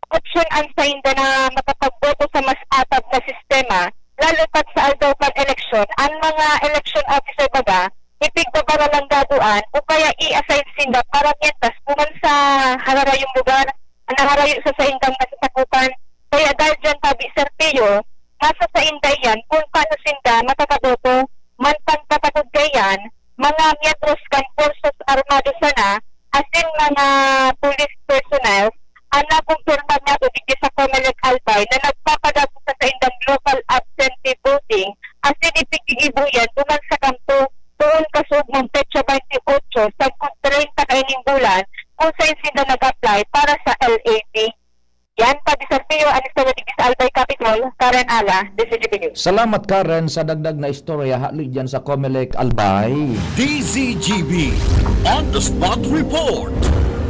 opsyon an sainda na makapagboto sa mas atap na sistema, lalo pat sa aldaw kan eleksyon. An mga election officer baga, ipigbabaralanggadoan o kaya i-assign sinda para mientras duman sa hararayong lugar na harayo sa saindang nasasakupan. Kaya dahil diyan, Tabi Sir Pio, nasa sainda iyan kung paano sinda makakaboto. Mantang katakod kaiyan, mga miyembros kan Forces Armados sana asin mga police personnel an nakumpirma nato digdi sa Comelec Albay na nagpapadagos sa saindang local absentee voting asin ipiggigibo iyan duman sa kampo poon kasugmong petsa baynte otso sagkod treinta kaining bulan kung saen sinda nag-apply para sa L A V. Yan, Tabi Sir Pio, an istorya digdi sa Albay Capitol, Karen Ala, D Z G B News. Salamat, Karen, sa dagdag na istorya hali diyan sa Comelec Albay. D Z G B on the spot report.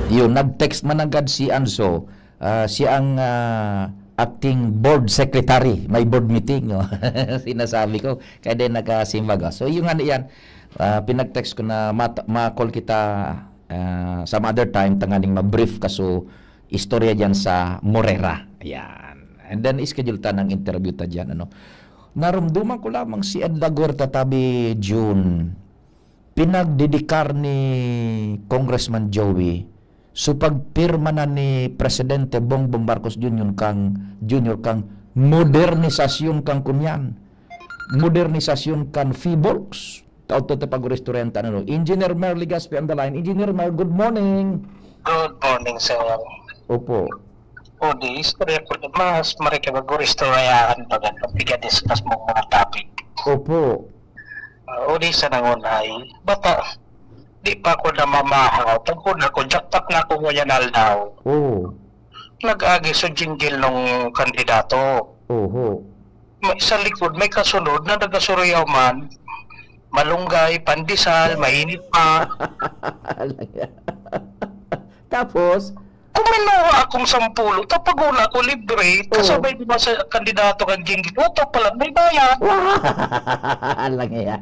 Yun, nag-text man agad si Anso, ah, siya ang ah, acting board secretary, may board meeting, oh. Sinasabi ko, kaya din nagkasimbag. Ah. So, yung ano yan, ah, pinag-text ko na mat- ma-call kita ah, some other time, tanganing ma-brief ka so istorya diyan sa Morera. Ayan. And then, schedule ta ng interview ta diyan, ano. Narumduman ko lamang si Ed Laguerta, Tabi June, pinagdedikar ni Congressman Joey so pagpirma na ni Presidente Bongbong Marcos Junior kang, Junior kang modernisasyon kang kunyan, modernisasyon kan Fiborgs. Taod to ta pag-oristoryahan ta, ano. Engineer Mer Legaspi on the line. Engineer Mer, good morning. Good morning, sir. Opo. O di, istorya ko na mas marikibag-oristoryahan baga pag discuss mo mga topic. Opo. Uh, o di sa nangunay, bata, di pa ako namamahaw. Pag una ko, jackpot na ako ngunyan aldaw. Oo. Nag-agi sa jingle ng kandidato. Oho. May, sa likod, may kasunod na nagasuroyaw man. Malunggay, pandesal, mainit pa. Tapos, Kuminuha akong sampulo, tapaguna ko libre. Oo. Kasabay ko sa kandidato kang Jinggi. Oto pala, may bayad. Lang yan.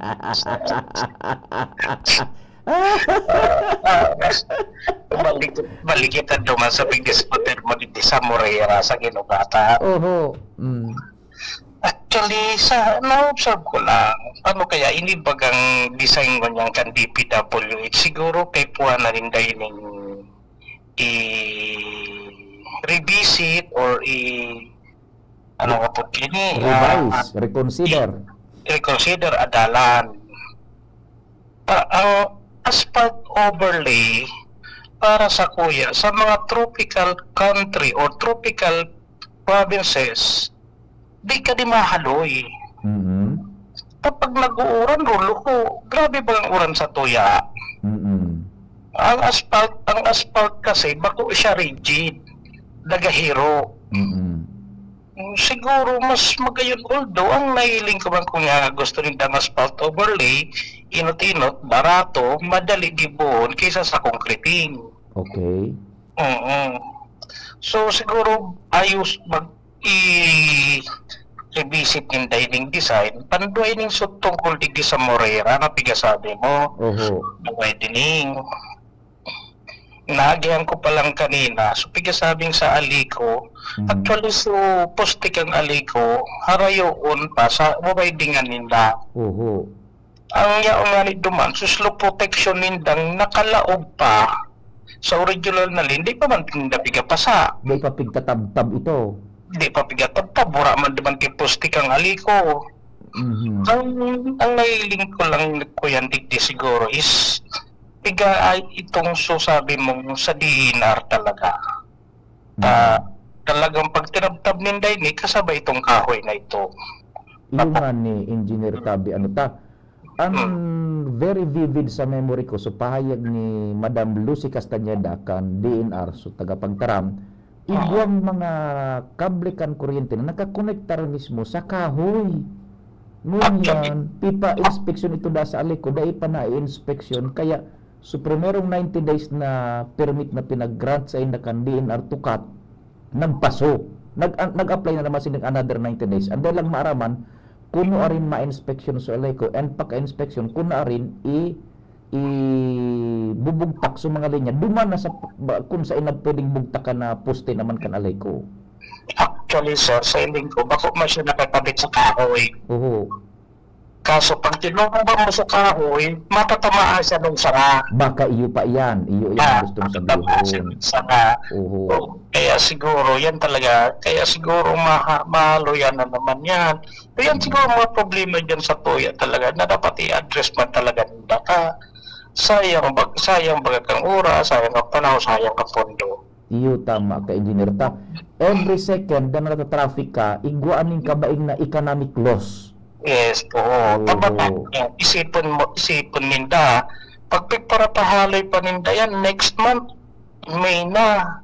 Ah, balik, balik kita duman sa big scooter mo dito sa Morera, sa Ginugata. Oho. Mm. Actually, sa na-observe ko lang, ano kaya inibagang design ko niyan kan D P W H, siguro kay puha na rin dahil ning i-revisit or i ano nga po kini, ah, Revise, reconsider. reconsider adalan. Pa, ang asphalt overlay para sa kuya sa mga tropical country or tropical provinces, di ka di mahaloy. Mhm. Kapag nag-uuran, rulo ko, grabe ba ang uran sa tuya? Mhm. Ang asphalt, ang asphalt kasi, bako siya rigid, nagahiro. Mhm. Hmm, siguro mas magayon, although ang nahiling ko man kung nga gusto nindang asphalt overlay, inot-inot, barato, madali gibohon kaysa sa concreting. Okay. Oo. So, siguro ayos mag-, i-revisit ninda ining design. Panduay ning sut-, tungkol digdi sa Morera na pigasabi mo. Oho. Duway dining. Naagihan ko pa lang kanina. So, pigasabing sa Alico. Mhm. Actually, so, poste kang Alico, harayoon pa sa mabaydingan ninda. Oho. Ang yaon nga ni duman, so, slope protection nindang nakalaog pa sa original na lane, di pa man pinda pigapasa. Di pa pigtatabtab ito. Di pa pigtatabtab, wala man duman kay poste kang Alico. Mhm. Ang, ang nahiling ko lang, Kuya, digdi siguro is, piga ay itong susabi mong sa D N R talaga. Mhm. Ah, talagang pagtinabtab ninda ini, kasabay itong kahoy na ito. Iyo nga ni Engineer Tabi, ano ta, ang Hmm. very vivid sa memory ko, so pahayag ni Madam Lucy Castañeda kan D N R, so tagapagtaram, igwang mga kable kan kuryente na nakakonektar mismo sa kahoy. Actually, ngunyan, pipa-inspeksyon ito da sa Alico, dai pa na-inspeksyon, kaya so primerong ninety days na permit na pinag-grant sa inda kan D N R to cut, nagpaso. Nag-, an-, nag-apply na naman sila another ninety days. Ang dahil lang maaraman, kuno arin ma-inspeksyon sa Alico, and pagka-inspeksyon, kuno arin i-, ibubugtak sa mga linya. Duman na sa p-, ba-, kung sa inag pwedeng bugtakan na poste naman kan Alico. Actually, sir, sa hiling ko, bako man siya nakakabit sa kahoy. Oho. Kaso pag tinumba mo sa kahoy, matatamaan siya ng sanga. Baka iyo pa iyan. Iyo iyan ang Ah, gustong matatamaan siya sabihon. ng sanga. Oho. So, kaya siguro, yan talaga, kaya siguro maha-, mahalo yan na naman yan. So, yan siguro mga problema dyan sa tuya talaga na dapat i-address man talaga ng baka. Sayang bag-, sayang baga kang oras, sayang ang panahon, sayang ang pondo. Iyo, tama ka, Engineer. Ta, every second na nata-traffic ka, igwa ning kabaing na economic loss. Yes, oo. Oo. Tama ka. Isipon mo, isipon ninda, pag pigparapahaloy pa ninda yan, next month, May na.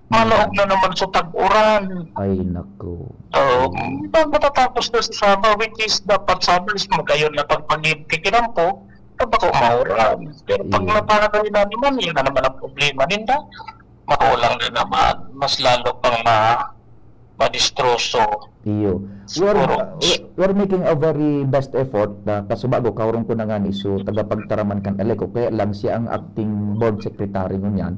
Malaog na naman sa tag-uran. Ay, naku. Oo. Ay. Pag matatapos na sa Sabah, which is dapat Sabah is magayon na pagpagib-, kikinampo, na bako mauran. Pero pag Iyo. napahaloy na naman, yun na naman ang problema ninda. Makulang na naman. Mas lalo pang ma-, madistroso. Iyo. We're, Siguro. we're making a very best effort na kasubago, kaurong ko na nga ni so, tagapagtaraman kan Aleco, kaya lang siya ang acting board secretary ngunyan.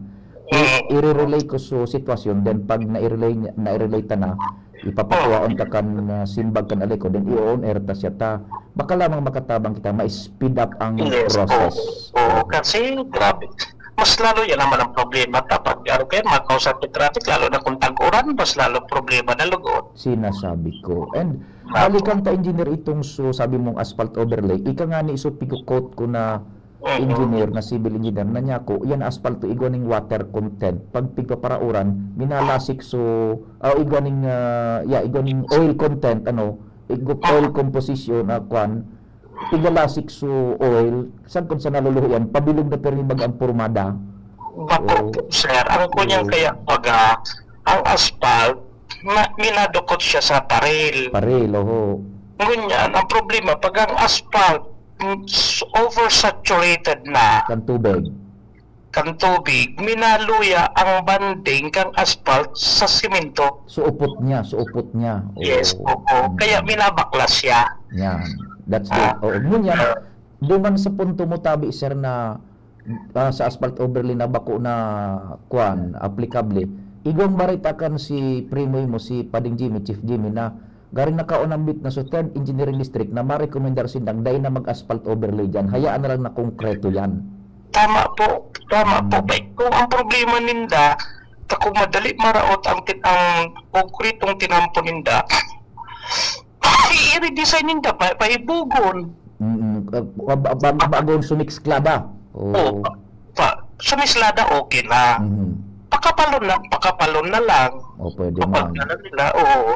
I-, Mm. i-relay ko so sitwasyon, then pag na-relay niya, na-relay ta na, ipapakuhaon ta kan, ah, simbag kan Aleco, then i-on air ta siya ta. Baka lamang makatabang kita, ma-speed up ang Yes, process. oo. Oo, kasi grabe. Mas lalo yan naman ang problema. Tapos, ano kaya, makausap yung traffic, lalo na kung tag-uran, mas lalo problema na lugod. Sinasabi ko. And Nga po. balikan ta, Engineer, itong so, sabi mong asphalt overlay. Ika nga ni, so, pigo-quote ko na Mm. engineer, na civil engineer, na niya ko, yan asphalt to, igwa ning water content. Pag pigpaparauran, minalasik so, ah, igwa ning, ah, yeah, igwa ning oil content, ano, igwa Mm. oil composition, ah, kwan, pigalasik so oil, sagkod sa naluluho yan, pabilog na pirmi baga ang pormada. Bako Oo. po, sir. Ang kunyang Oo. kaya baga, ang asphalt, ma-, minadukot siya sa paril. Paril, oho. Ngunyan, ang problema, pag ang asphalt, mm, s-, oversaturated na, Kan tubig. kan tubig, minaluya ang banding kan asphalt sa simento. So, upot niya, so, upot niya. Yes, Oo. oo. Mm. Kaya minabaklas siya. Yan. That's the, Ah. oo. Ngunyan, Ah. duman sa punto mo, tabi, sir, na, ah, sa asphalt overlay na bako na, kwan, aplikable. Igwang barita kan si primo mo, si Pading Jimmy, Chief Jimmy, na Gari nakaunambit na sa Third Engineering District na marekomendar sindang dai na mag-asphalt overlay diyan, hayaan na lang na konkreto yan. Tama po, tama po. Hmm. Bay, kung ang problema ninda, ta kung madali maraot ang tin-, ang konkretong tinampo ninda, i-redesign ninda, pa-, paibugon. Mm, ah, ba-, ba-, ba-, bagon sumiksklada. Oo. Oo. Pa, sumislada, okay na. Mhm. Pakapalon na, pakapalon na lang. O, pwede Pakapalon man. na lang nila, oo.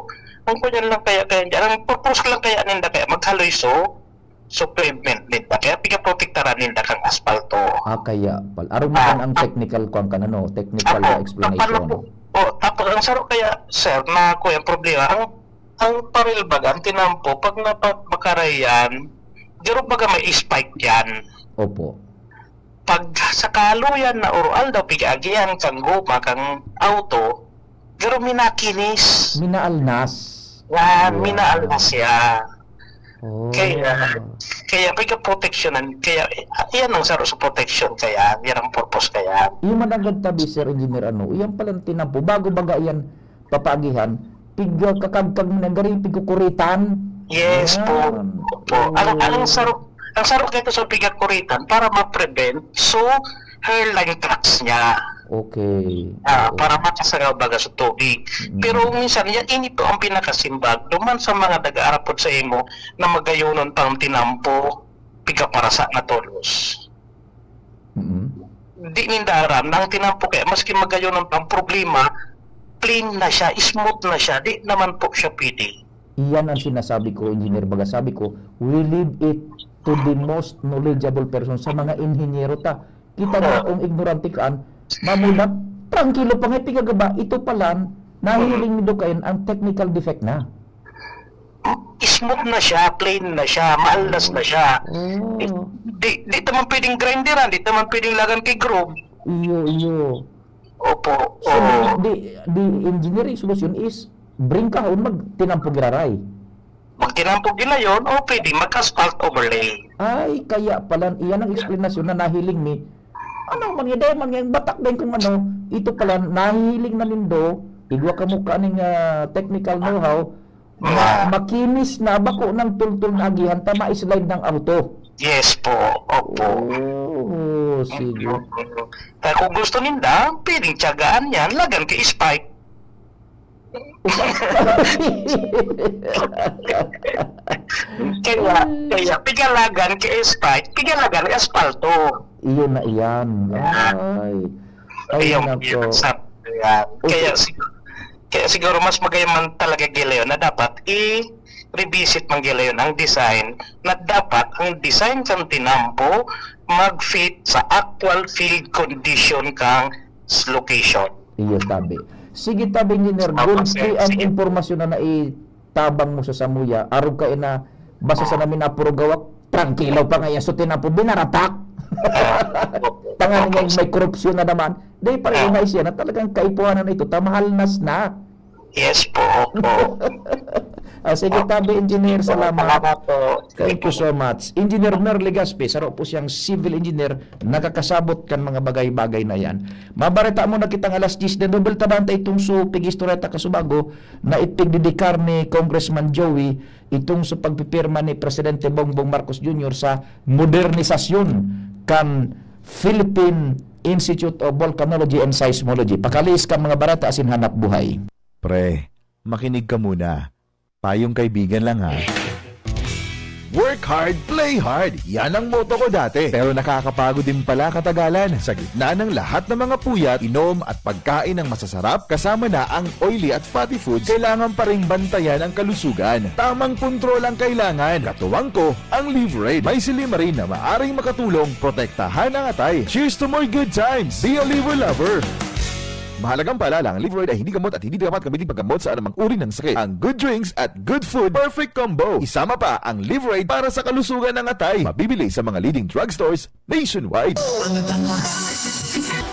Ang kunyan lang kaya, kaya, ang purpose lang kaya ninda kaya maghaloy so, so pavement ninda. Kaya pigaprotektaran ninda kang aspalto. Ah, kaya pal-, arog Ah, naman ang tap-, technical kwan kan ano, technical Apo, na explanation. tapos po, oh, tapos ang saro kaya, sir, na kuya, ang problema, ang Ang paril baga, ang tinampo, pag napa-, makarayan, garo baga may spike yan. Opo. Pag sa kaluyan na urual daw, pig-agihan kang goma, kang auto, garo minakinis. Minaalnas. Yan, yeah, minaalnas siya. Oh. Kaya, kaya pagka-proteksyonan, kaya, yan ang saro sa proteksyon kaya, yan ang purpose kaya. Iyo man ang nagtabi, Sir Engineer, ano, iyan palang tinampo, bago baga iyan papaagihan, pig-, kakagkag mo na gari, pigkukuritan. Yes po. Yan. Opo. Ang, ang Oo. saro, ang saro kaya ito sa pigkukuritan para ma-prevent, so, hairline tracts niya. Okay. Ah, Oo. para makasangaw baga sa tubig. Mm. Pero minsan, yan, ini to ang pinakasimbag. Duman sa mga nag-aarapod sa imo na magayonon pang tinampo, pigaparasa na tolos. Mm. Di ninda aram na ang tinampo kaya, maski magayonon pang problema, plain na siya, smooth na siya, di naman po siya pwede. Iyan ang sinasabi ko, Engineer. Baga sabi ko, we leave it to the most knowledgeable person, sa mga inhinyero ta. Kita mo Oo. kung ignorante ka, mamulat, trangkilo pa nga pigagaba, ito pala, nahiling ni Dukain ang technical defect na. Smooth na siya, plain na siya, maaldas na siya. Oh. Di, di naman pwedeng grinderan, di naman pwedeng lagan kay groom. Iyo, iyo. Opo, So, oo. the, the engineering solution is bring kahon, magtinampo giraray. Magtinampo gilayon o pwede mag-asphalt overlay. Ay, kaya pala, iyan ang eksplanasyon na nahiling mi. Ano man nga, dahil man nga, batak din kung ano, ito pala, nahihiling na nindo, igwa kamo kaning, ah, technical know-how, ma-, Ah. makinis na, bako ng tultol na agihan, ta ma-slide ng auto. Yes po, opo. Oh, sige. Kaya kung gusto ninda, pwedeng tiyagaan yan, lagan kay spike. Kaya, kaya, pigalagan kay spike, pigalagan kay asfalto. Iyon na iyan. Yan. Ay. Ay, Ayun, nako. yun, sa-, yan. Okay. Kaya sig-, kaya siguro mas magayon man talaga gilayon na dapat i-revisit man gilayon ang design, na dapat ang design kan tinampo mag-fit sa actual field condition kang s-, location. Iyo, tabi. Sige, tabi, Engineer. Opo, Gunsti sir. ang Sige. impormasyon na naitabang mo sa samuya. Arog ka ina, basta sa Ah. namin na puro gawak, trangkilo pa nga yan. So, tinampo, binaratak. Ah, opo. Tangan Opo, nga sir. may korupsyon na naman. Dahil pa Ah. rin siya na talagang kaipuhanan na ito, tamahalnas na. Yes po, opo. Ah, sige, Ah. tabi, Engineer, Opo, salamat. salamat po. Sige Thank you po. so much. Engineer Mer Legaspi, saro po siyang civil engineer, nakakasabot kan mga bagay-bagay na yan. Mabareta mo na kitang alas diyes de Nobyembre, tabanta itong su-, pig-istorya ta kasubago na ipigdidikar ni Congressman Joey itong sa pagpipirma ni Presidente Bongbong Marcos Junior sa modernisasyon kan Philippine Institute of Volcanology and Seismology. Pakalihis kan mga bareta asin hanap buhay. Pre, makinig ka muna. Payong kaibigan lang, ha. Work hard, play hard. Yan ang motto ko dati. Pero nakakapagod din pala katagalan. Sa gitna ng lahat ng mga puyat, inom at pagkain ng masasarap, kasama na ang oily at fatty foods, kailangan pa ring bantayan ang kalusugan. Tamang kontrol ang kailangan. Katuwang ko, ang Liverade. May silymarin na maaring makatulong protektahan ang atay. Cheers to more good times! Be a Liver Lover! Mahalagang paalala, ang Liverade ay hindi gamot at hindi dapat gamitin paggamot sa anumang uri ng sakit. Ang good drinks at good food, perfect combo. Isama pa ang Liverade para sa kalusugan ng atay. Mabibili sa mga leading drugstores nationwide.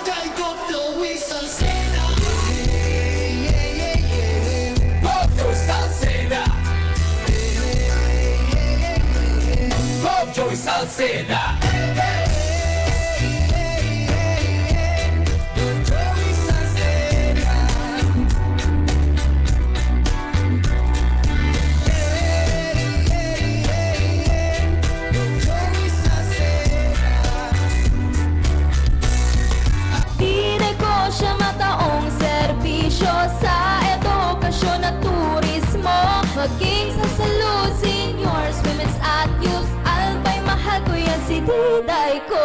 Daigo Joey Salceda. Bob Joey Salceda. Bob Joey Salceda. Di negosyo mataong serbisyo sa edukasyon at turismo. Maging sa salud, seniors, women's at youth, albay mahal ko yan si Diday ko.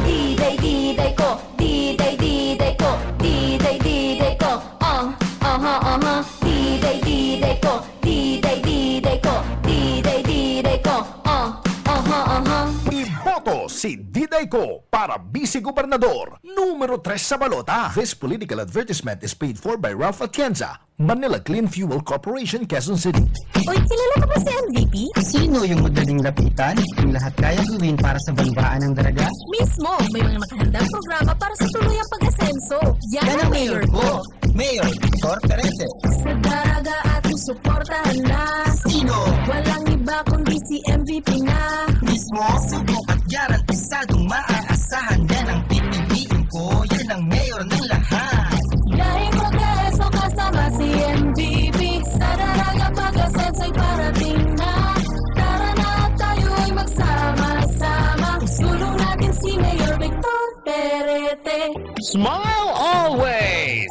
Diday, Diday ko. Diday, Diday ko. Diday, Diday ko. Ah, aha, aha. Diday, Diday ko. Diday, Diday ko. Diday, Diday ko. Ah, aha, aha. Iboto si Diday Ko para Vice Gobernador, numero tres sa balota. This political advertisement is paid for by Ralph Atienza, Manila Clean Fuel Corporation, Quezon City. Uy, kilala ka ba si M V P? Sino yung madaling lapitan? Yung lahat kaya gawin para sa banwaan ng Daraga? Mismo, may mga nakahandang programa para sa tuluyang pag-asenso. Yan ang mayor ko. Mayor Victor Perete. Sa Daraga at susuportahan na. Sino? Walang iba kundi si M V P na. Mismo, subok at garantisadong maaasahan. Yan ang pipiliin ko, yan ang mayor ng lahat. Dahil progreso kasama si M V P. Sa Daraga pag-asenso'y parating na. Tara na at tayo'y magsama-sama. Isulong natin si Mayor Victor Perete. Smile always!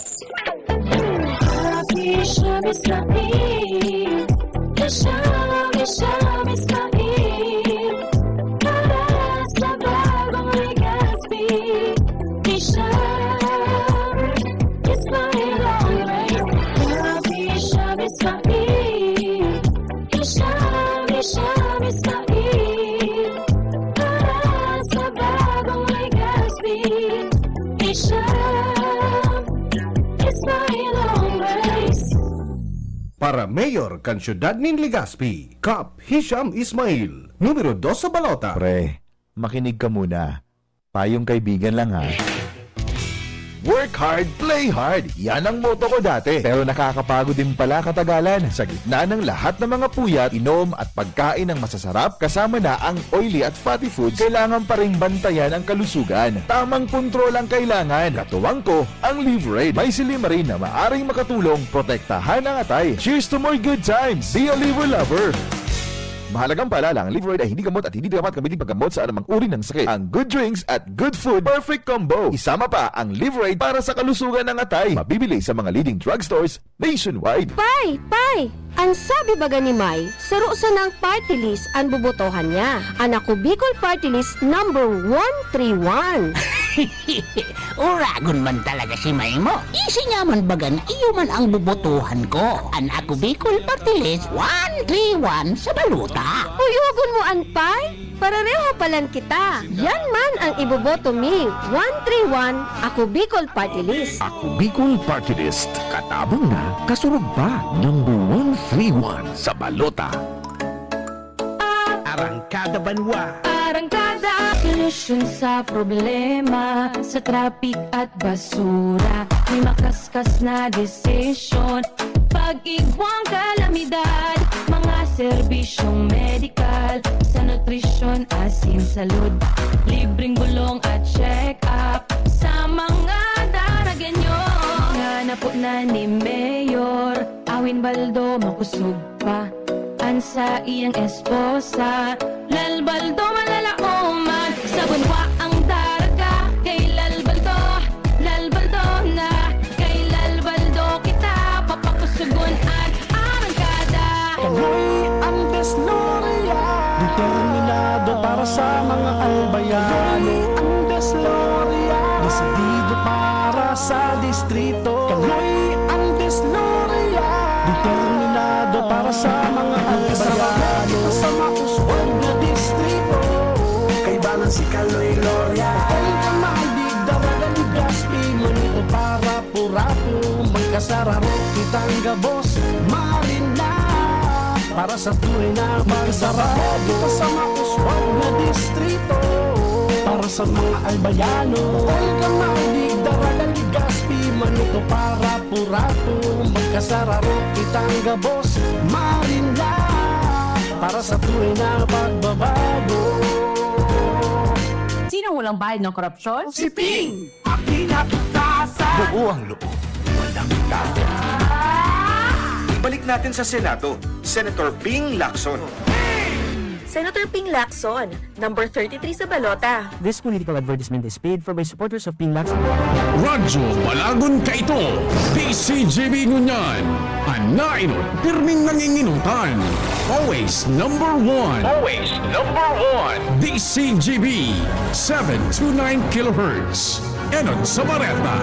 Happy Sham Ismail. Hisham, Hisham Ismail. Para sa bagong Legazpi. Hisham Ismail always. Happy Sham Ismail. Hisham, Hisham Ismail. Para sa bagong Legazpi. Hisham Ismail always. Para mayor kan siyudad nin Legazpi, Kap Hisham Ismail, numero dos sa balota. Pre, makinig ka muna. Payong kaibigan lang, ha. Work hard, play hard. Yan ang motto ko dati. Pero nakakapagod din pala katagalan. Sa gitna ng lahat ng mga puyat, inom at pagkain ng masasarap, kasama na ang oily at fatty foods, kailangan pa ring bantayan ang kalusugan. Tamang kontrol ang kailangan. Katuwang ko, ang Liverade. May silymarin na maaring makatulong protektahan ang atay. Cheers to more good times! Be a Liver Lover! Mahalagang paalala, ang Liverade ay hindi gamot at hindi dapat gamitin paggamot sa anumang uri ng sakit. Ang good drinks at good food, perfect combo. Isama pa ang Liverade para sa kalusugan ng atay. Mabibili sa mga leading drugstores nationwide. Pay! Pay! An sabi baga ni May, saro sanang party list an bobotohan niya. An Ako Bicol Party List number one three one. Uragon man talaga si May mo. Isi niya man baga na iyo man ang bobotohan ko. An Ako Bicol Party List one three one sa balota. Uyogon mo an Pay? Parareho palan kita. Yan man ang iboboto mi. One three one, Ako Bicol Party List. Ako Bicol Party List. Katabang na, kasurog pa. Number one three one sa balota. Arangkada Banwa. Arangkada. Solusyon sa problema, sa traffic at basura. May makaskas na desisyon. Pag-igwang kalamidad, mga serbisyong medikal, sa nutrisyon, asin, salud, libreng bulong at check-up sa mga Daragenyo. Ngana po na ni Mayor Awin Baldo, makosog pa an saiyang esposa, Lal Baldo malalaoman. Sa banwa ang Daraga, kay Lal Baldo, Lal Baldo na, kay Lal Baldo kita papakusugon an arangkada. Kami ang Desloria, determinado para sa mga albayano. Kami ang Desloria, desidido para sa distrito. Kami ang Desloria, determinado para sa mga albayano. Sa mauswag na distrito, kaibanan si Kaloy Loria. Kung ka mahilig, Daraga, Legazpi, Manito, para Purato, magkasararo kitang gabos, Marina. Para sa tunay na pagkasararo, kita sa mauswag na distrito. Para sa mga albayano, Olga, Malig, Daraga, Legazpi, Manito, para Purato, magkasararo kitang gabos, Marina. Para sa tunay na pagbabago. Sinong walang bayad ng korupsyon? Si Ping! Ang pinatukasan! Buo ang loob, walang takot. Balik natin sa Senado, Senator Ping Lacson. Senator Ping Lacson, number thirty-three sa balota. This political advertisement is paid for by supporters of Ping Lacson. Radyo Balagon kaito, D C G B ngunyan. An naenot, pirming nanginginutan. Always number one. Always number one. D C G B, seven two nine kilohertz. Enot sa bareta,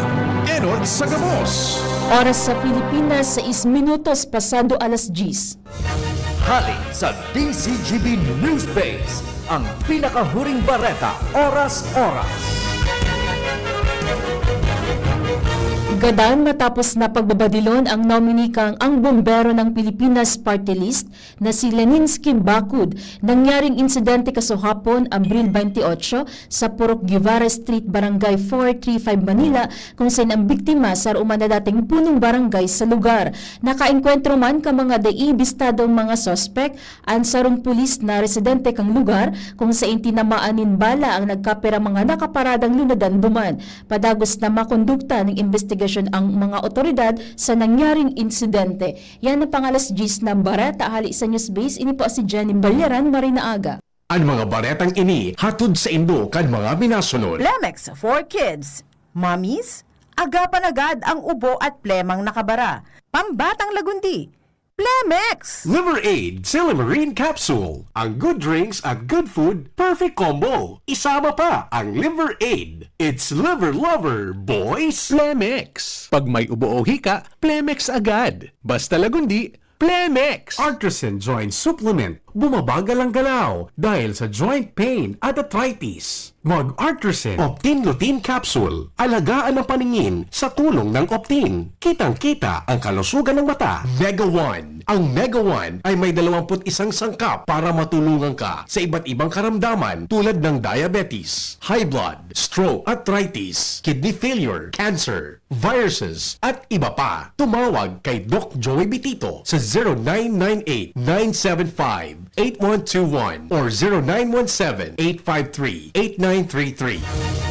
enot sa gabos. Oras sa Pilipinas, sais minutos pasado alas diyes. Hali sa D C G B Newspace, Ang pinakahuring bareta, oras-oras. Gadan matapos na pagbabadilon ang nominee kang Ang Bombero ng Pilipinas Party List na si Leninsky Bakud, nangyaring insidente kasuhapon, Abril twenty-eight, sa Purok Guevara Street, Barangay four three five, Manila, kung saan ang biktima saro man na dating punong barangay sa lugar. Nakaengkwentro man ka mga dai bistadong mga suspek, an sarong pulis na residente kan lugar, kung saen tinamaan nin bala ang nagkapirang mga nakaparadang lunadan duman. Padagos na makondukta nin imbestigasyon ang mga otoridad sa nangyaring insidente. Yan ang pang-alas dyes na bareta hale sa Newsbase. Ini po si Jenny Balyaran, maray na aga. An mga baretang ini hatod saindo kan mga minasunod. Plemex for Kids, Mommies, agapan agad ang ubo at plemang nakabara. Pambatang lagundi, Plemex! Liver Aid Silymarin Capsule. Ang good drinks at good food, perfect combo. Isama pa ang Liver Aid. It's Liver Lover, boys! Plemex. Pag may ubo o hika, Plemex agad. Basta lagundi, Plemex! Artresin Joint Supplement. Bumabagal ang galaw dahil sa joint pain at arthritis. Mag-Artresin Optin Lutein Capsule. Alagaan ang paningin sa tulong ng Optin. Kitang-kita ang kalusugan ng mata. Mega One. Ang Mega One ay may dalawampu't isang sangkap para matulungan ka sa iba't ibang karamdaman tulad ng diabetes, high blood, stroke, arthritis, kidney failure, cancer, viruses, at iba pa. Tumawag kay Doc Joey Bitito sa zero nine nine eight, nine seven five, eight one two one or zero nine one seven, eight five three, eight nine three three.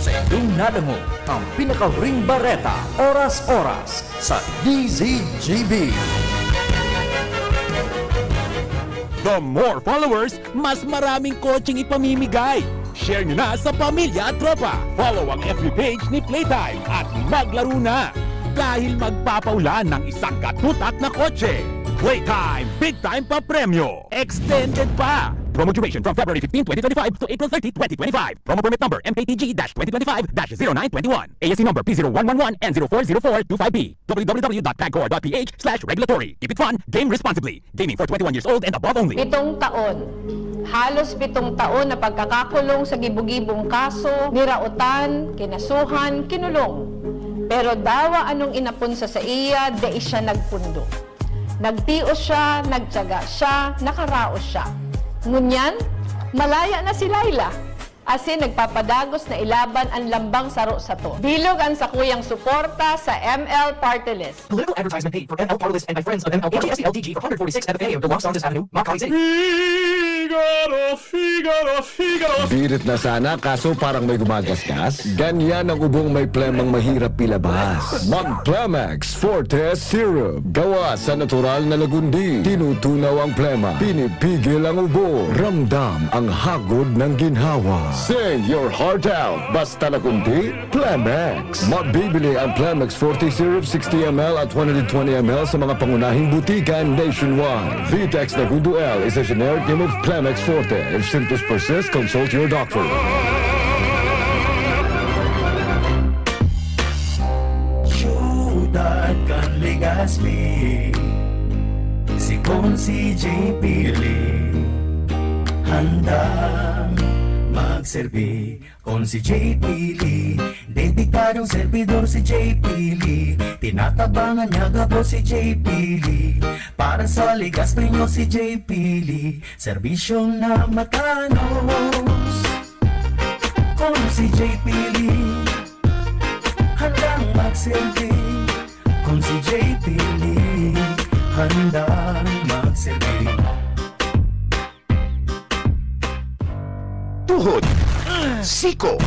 Sa indong nadangog, ang pinakahuring bareta, oras-oras, sa D Z G B. The more followers, mas maraming kotseng ipamimigay. Share nyo na sa pamilya at tropa. Follow ang F B page ni Playtime at maglaro na! Dahil magpapaulan ng isang katutak na kotse. Playtime, big time pa premyo! Extended pa! Promo duration from February fifteen, twenty twenty-five to April thirty, twenty twenty-five. Promo permit number M K T G dash twenty twenty-five dash zero nine twenty-one. A S C number P zero one one one N zero four zero four two five B. W W W dot pagcor dot P H slash regulatory. Keep it fun, game responsibly. Gaming for twenty-one years old and above only. Pitong taon. Halos pitong taon na pagkakakulong sa gibo-gibong kaso, niraotan, kinasuhan, kinulong. Pero dawa anong inapon sa saiya, dai siya nagpundo. Nagtios siya, nagtiyaga siya, nakaraos siya. Ngunyan, malaya na si Laila. Asin nagpapadagos na ilaban an lambang saro sato. Bilog an sakuyang suporta sa M L Party List. Political advertisement paid for M L Party List and by friends of M L Party List. H A S C L D G four forty-six F F A, Los Angeles Avenue, Makati City. Figaro, Figaro, Figaro. Birit na sana, kaso parang may gumagasgas. Ganyan ang ubong may plemang mahirap ilabas. Mag-Plemex Forte Syrup. Gawa sa natural na lagundi. Tinutunaw ang plema. Pinipigil ang ubo. Ramdam ang hagod ng ginhawa. Sing your heart out. Basta lagundi, Plemex. Mabibili ang Plemex Forte Syrup sixty M L at one hundred twenty M L sa mga pangunahing butika nationwide. Vitex Lagundo L is a generic name of Plemex Forte. If symptoms persist, consult your doctor. Siyudad kan Legazpi, si Consi J P Lee, handang magserbi. Consi J P Lee, dedikadong servidor si J P Lee. Tinatabangan niya gabos si J P Lee. Para sa Legazpi nyo si J P Lee, serbisyong na matanos. Consi J P Lee, handang magserbi. Consi J P Lee, handang magserbi. Tuhod, siko,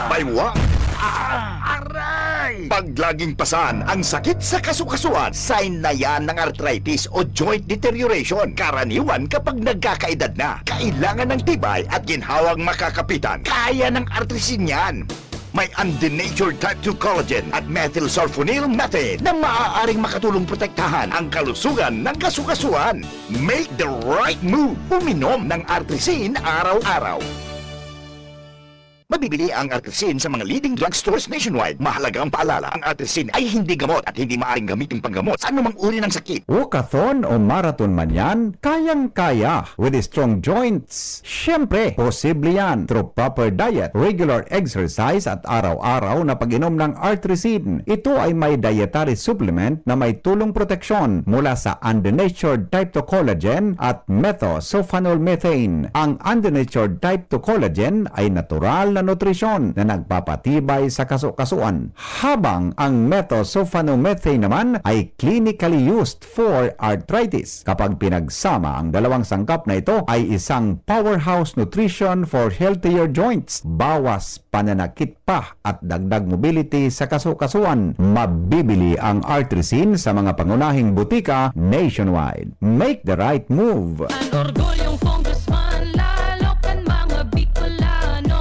baywa, aray! Paglaging pasan ang sakit sa kasukasuan, sign na yan ng arthritis o joint deterioration. Karaniwan kapag nagkakaedad na, kailangan ng tibay at ginhawang makakapitan. Kaya ng Artrisin yan. May undenatured type two collagen at methylsulfonyl methane na maaaring makatulong protektahan ang kalusugan ng kasukasuan. Make the right move. Uminom ng Artrisin araw-araw. Mabibili ang Artrisin sa mga leading drugstores nationwide. Mahalagang paalala, ang Artrisin ay hindi gamot at hindi maaaring gamitin panggamot sa anumang uri ng sakit. Walkathon o marathon man yan, kayang-kaya with strong joints. Siyempre, posible yan through proper diet, regular exercise at araw-araw na pag-inom ng Artrisin. Ito ay may dietary supplement na may tulong proteksyon mula sa undenatured type two collagen at methylsulfonylurea. Ang undenatured type two collagen ay natural na nutrisyon na nagpapatibay sa kaso-kasuan, habang ang methylsulfonylurea naman ay clinically used for arthritis. Kapag pinagsama, ang dalawang sangkap na ito ay isang powerhouse nutrition for healthier joints. Bawas pananakit pa at dagdag mobility sa kaso-kasuan. Mabibili ang Artrisin sa mga pangunahing butika nationwide. Make the right move. An orgulyong congressman, lalo kan mga Bicolano.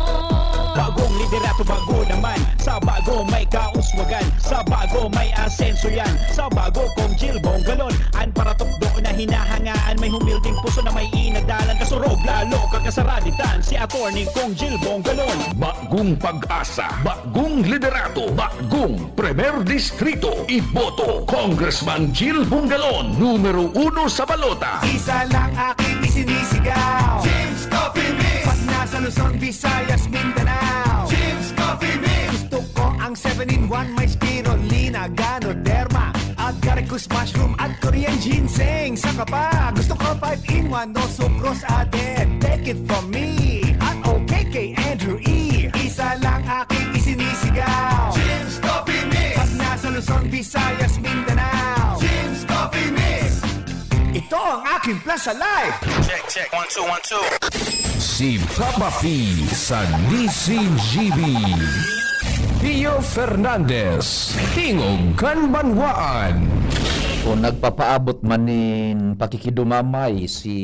Bagong liderato, bago naman. Sa bago may kauswagan. Sa bago may asenso yan. Sa bago, Cong Jil Bongalon. An paratukdo na hinahangaan. May humilding puso na may inadalan. Kasurog lalo kakasaraditan. Si Attorney Cong Jil Bongalon. Bagong pag-asa, bagong liderato, bagong Primer Distrito, iboto, Congressman Jil Bongalon, numero uno sa balota. Isa lang aking isinisigaw. James Coffee Mix. Pag nasa Luzon, Visayas, Mindanao. James Coffee Mix. Gusto ko ang seven-in-one, may spirulina, ganoderma, agaricus mushroom at Korean ginseng. Saka pa, gusto ko five-in-one, no sucrose added. Take it from me at okay kay Andrew E. Isa lang aking isinisigaw. James Coffee Mix. Pag nasa Luzon, Visayas, Mindanao. James Coffee Mix. Ito ang aking Plaza Life. Check, check. One, two, one, two. Si Papa P sa D C G B. Pio Fernandez, Tingog kan Banwaan. Kung nagpapaabot man nin pakikidumamay si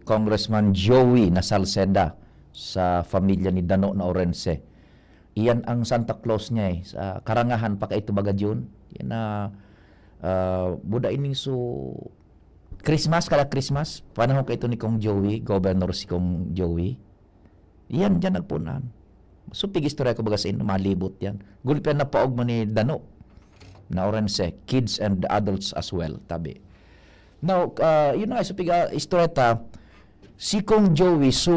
Congressman Joey na Salceda sa pamilya ni Dano na Orense, iyan ang Santa Claus niya eh. Sa karangahan pa kaito baga June. Yan na, ah, buda ining su-, Christmas, kada Christmas, panahon kaito ni Kong Joey, Governor si Kong Joey. Iyan diyan nagpunan. So, pig-istorya ko baga sa inyo, malibot yan. Gulpian na paog man ni Dano na Orense, kids and adults as well, tabi. Now, ah, yun na nga, so, pig-, ah, istorya ta, si Kong Joey, so,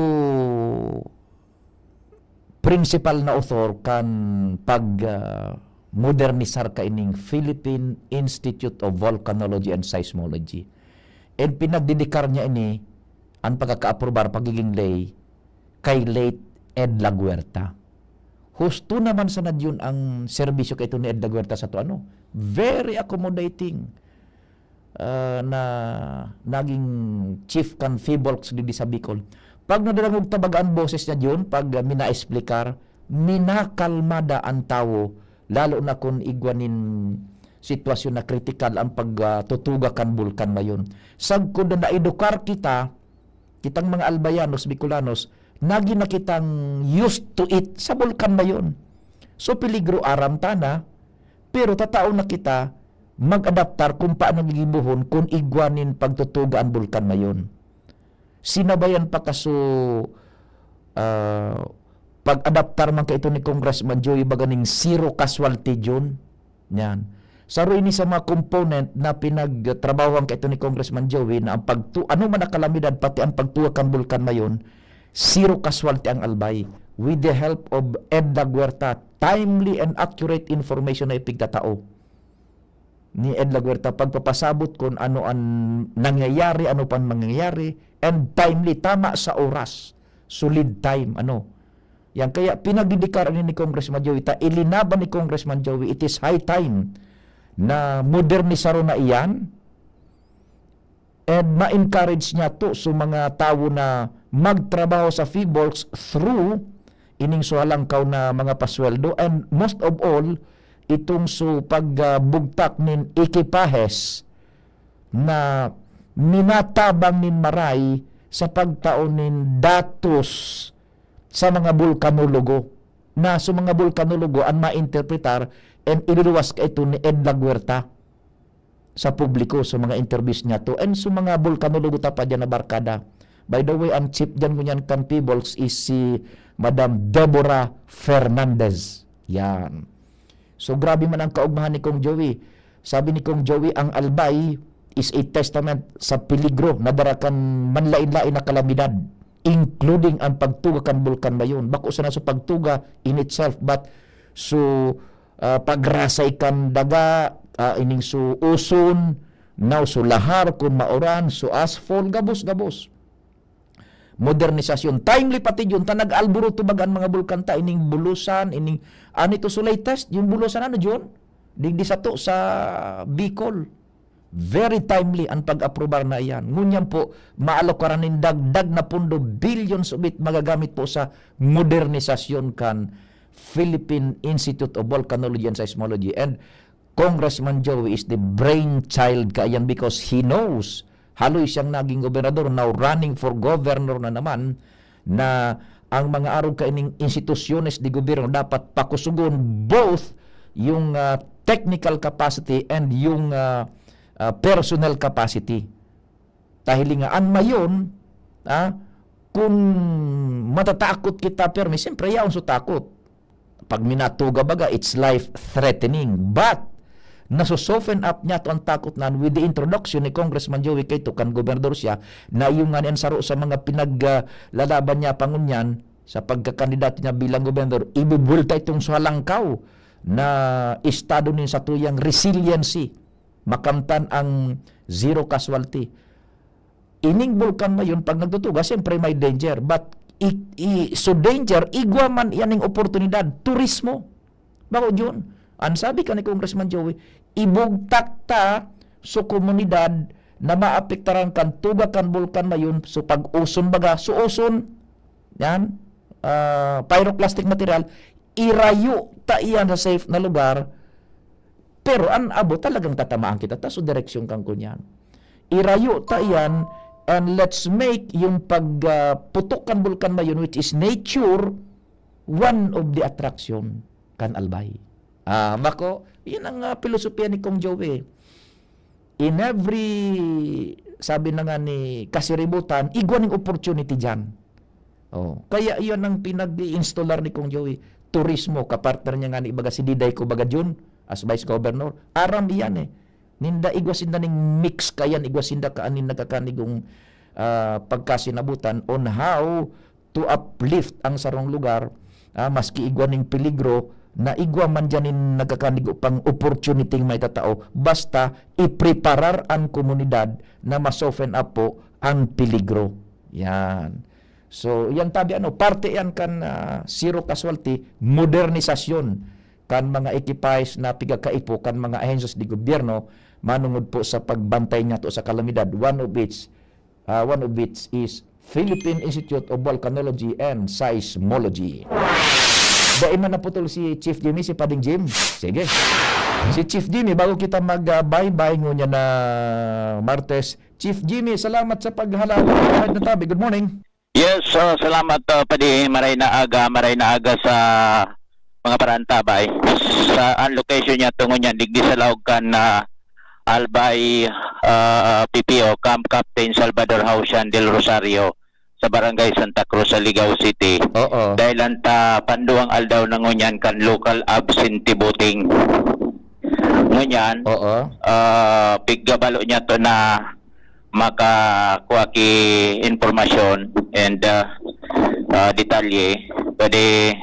principal na author kan pag, ah, modernisar kaining Philippine Institute of Volcanology and Seismology. And pinagdedikar niya ini, ang pagkakaaprobar, pagiging lay, kay late Ed La Guerta. Husto naman sana yun ang serbisyo kaito ni Ed La Guerta sa to, ano? Very accommodating, ah, na naging chief kan PHIVOLCS digdi sa Bicol. Pag nadarangog ta baga an boses niya diyon, pag, ah, minaesplikar, minakalmada an tawo, lalo na kun igwa nin sitwasyon na kritikal an pag, ah, tutuga kan bulkan na yun. Sagkod na naedukar kita, kitang mga Albayanos, Bicolanos, nagin na kitang used to it sa bulkan na yun. So, peligro, aram ta na, pero tatao na kita mag-adaptar kung paano gigibohon kun igwa nin pagtutuga an bulkan na yun. Sinabayan pa kaso, ah, pag-adaptar man kaito ni Congressman Joey baga ning zero casualty zone. Yan. Saro ini sa mga component na pinagtrabahoan kaito ni Congressman Joey na ang pagtu-, ano man na kalamidad, pati ang pagtuga kan bulkan na yun, zero casualty ang Albay. With the help of Ed La Guerta, timely and accurate information na ipigtatao ni Ed La Guerta, pagpapasabot kung ano ang nangyayari, ano pang mangyayari, and timely, tama sa oras, solid time, ano. Yan, kaya pinagdedikar ini ni Congressman Joey, ta ilinaban ni Congressman Joey, it is high time na modernisaron na iyan, and ma-encourage niya to sa mga tawo na magtrabaho sa PHIVOLCS through ining suhalangkaw na mga pasweldo, and most of all, itong su pagbugtak nin ekipahes na minatabang nin maray sa pagtao nin datos sa mga bulkanologo, na sa mga bulkanologo an mainterpretar and ililuwas kaito ni Ed La Guerta sa publiko, sa mga interviews niya to, and sa mga bulkanologo ta pa diyan na barkada. By the way, ang chief dyan ngunyan kan Peebles is si Madam Deborah Fernandez. Yan. So, grabe man ang kaugmahan ni Kong Joey. Sabi ni Kong Joey, ang Albay is a testament sa peligro na dara kan manlain-lain na kalamidad, including ang pagtuga kan Bulkan Mayon. Bako sana sa pagtuga in itself, but so, ah, pagrasay kan daga, ah, ining so uson, now so lahar, kun mauran, so asphalt, gabos-gabos. Modernisasyon. Timely pati yun, ta nag-alboroto baga an mga bulkan ta, ining Bulusan, ining, ano ito, so latest, yung Bulusan, ano yun? Digdi sato sa Bicol. Very timely ang pag-aprobar na iyan. Ngunyan po, maalokaran nin dagdag na pondo, billions of it, magagamit po sa modernisasyon kan Philippine Institute of Volcanology and Seismology. And Congressman Joey is the brainchild kaiyan because he knows, haloy siyang naging gobernador, now running for governor na naman, na ang mga arog kaining institusyones de gobyerno dapat pakusugon, both yung, ah, technical capacity and yung, ah, ah, personal capacity. Dahil nga an Mayon, ah, kun matatakot kita, permi, siyempre, yaon so takot. Pag minatuga baga, it's life-threatening. But, naso-soften up niya to ang takot na with the introduction ni Congressman Joey Cayto kan gobernador siya, na iyo nga ni an saro sa mga pinaglalaban niya pangunyan sa pagkakandidato niya bilang gobernador, ibubulta itong sa halangkaw na estado nin satuyang resiliency, makamtan ang zero casualty. Ining bulkan na yun, pag nagtutuga, siyempre may danger. But i, i, so danger, igwa man yan ning oportunidad, turismo. Bako yun. Ang sabi ka ni Congressman Joey, ibugtak ta so komunidad na maapektaran kan tuga kan bulkan na yun, so pag-uson baga, so uson, yan, ah, pyroclastic material, irayo ta iyan sa safe na lugar, pero an abo talagang tatamaan kita ta so direksyon kan kunyan. Irayo ta iyan, and let's make yung pag, ah, putok kan bulkan na yun, which is nature, one of the attraction kan Albay. Ah, mako, yun ang, ah, pilosopiya ni Kong Joey. In every, sabi na nga ni kasiributan, igwa ning opportunity diyan. Oh, kaya iyan ang pinag-i-installar ni Kong Joey. Turismo, kapartner niya nga ni, baga, si Diday ko, baga, Jun, as vice governor. Aram iyan eh. Ninda, igwa sinda ning mix, kayan igwa sinda kaanin nagkakanigong, ah, pagkasinabutan on how to uplift ang sarong lugar, ah, maski igwa ning peligro, na igwa man diyan nin nagkakanigo pang opportunity may tatao, basta ipreparar ang komunidad na ma-soften up po ang peligro. Yan. So, yan tabi ano, parte yan kan, ah, zero casualty, modernisasyon kan mga ekipahes na pigakaipo kan mga ahensyas de gobyerno manungod po sa pagbantay niyato sa kalamidad, one of which, ah, one of which is Philippine Institute of Volcanology and Seismology. Dai man naputol si Chief Jimmy, si Pading Jim. Sige. Si Chief Jimmy, bago kita mag, ah, bye-bye ngunyan na Martes. Chief Jimmy, salamat sa paghalawak na tabi. Good morning. Yes, ah, salamat, ah, Padi. Maray na aga, maray na aga sa mga parantabay. Sa ang location niya, tungo niya, digdi sa laog kan, ah, Albay, ah, P P O, Camp Captain Salvador Hausian del Rosario, sa Barangay Santa Cruz, sa Ligao City. Oo. Dahil ang ta, panduang aldaw na ngunyan kan local absentee voting. Ngunyan, Oo. ah, piggabalo niya to na makakuha ki impormasyon and, ah, ah, detalye, pwede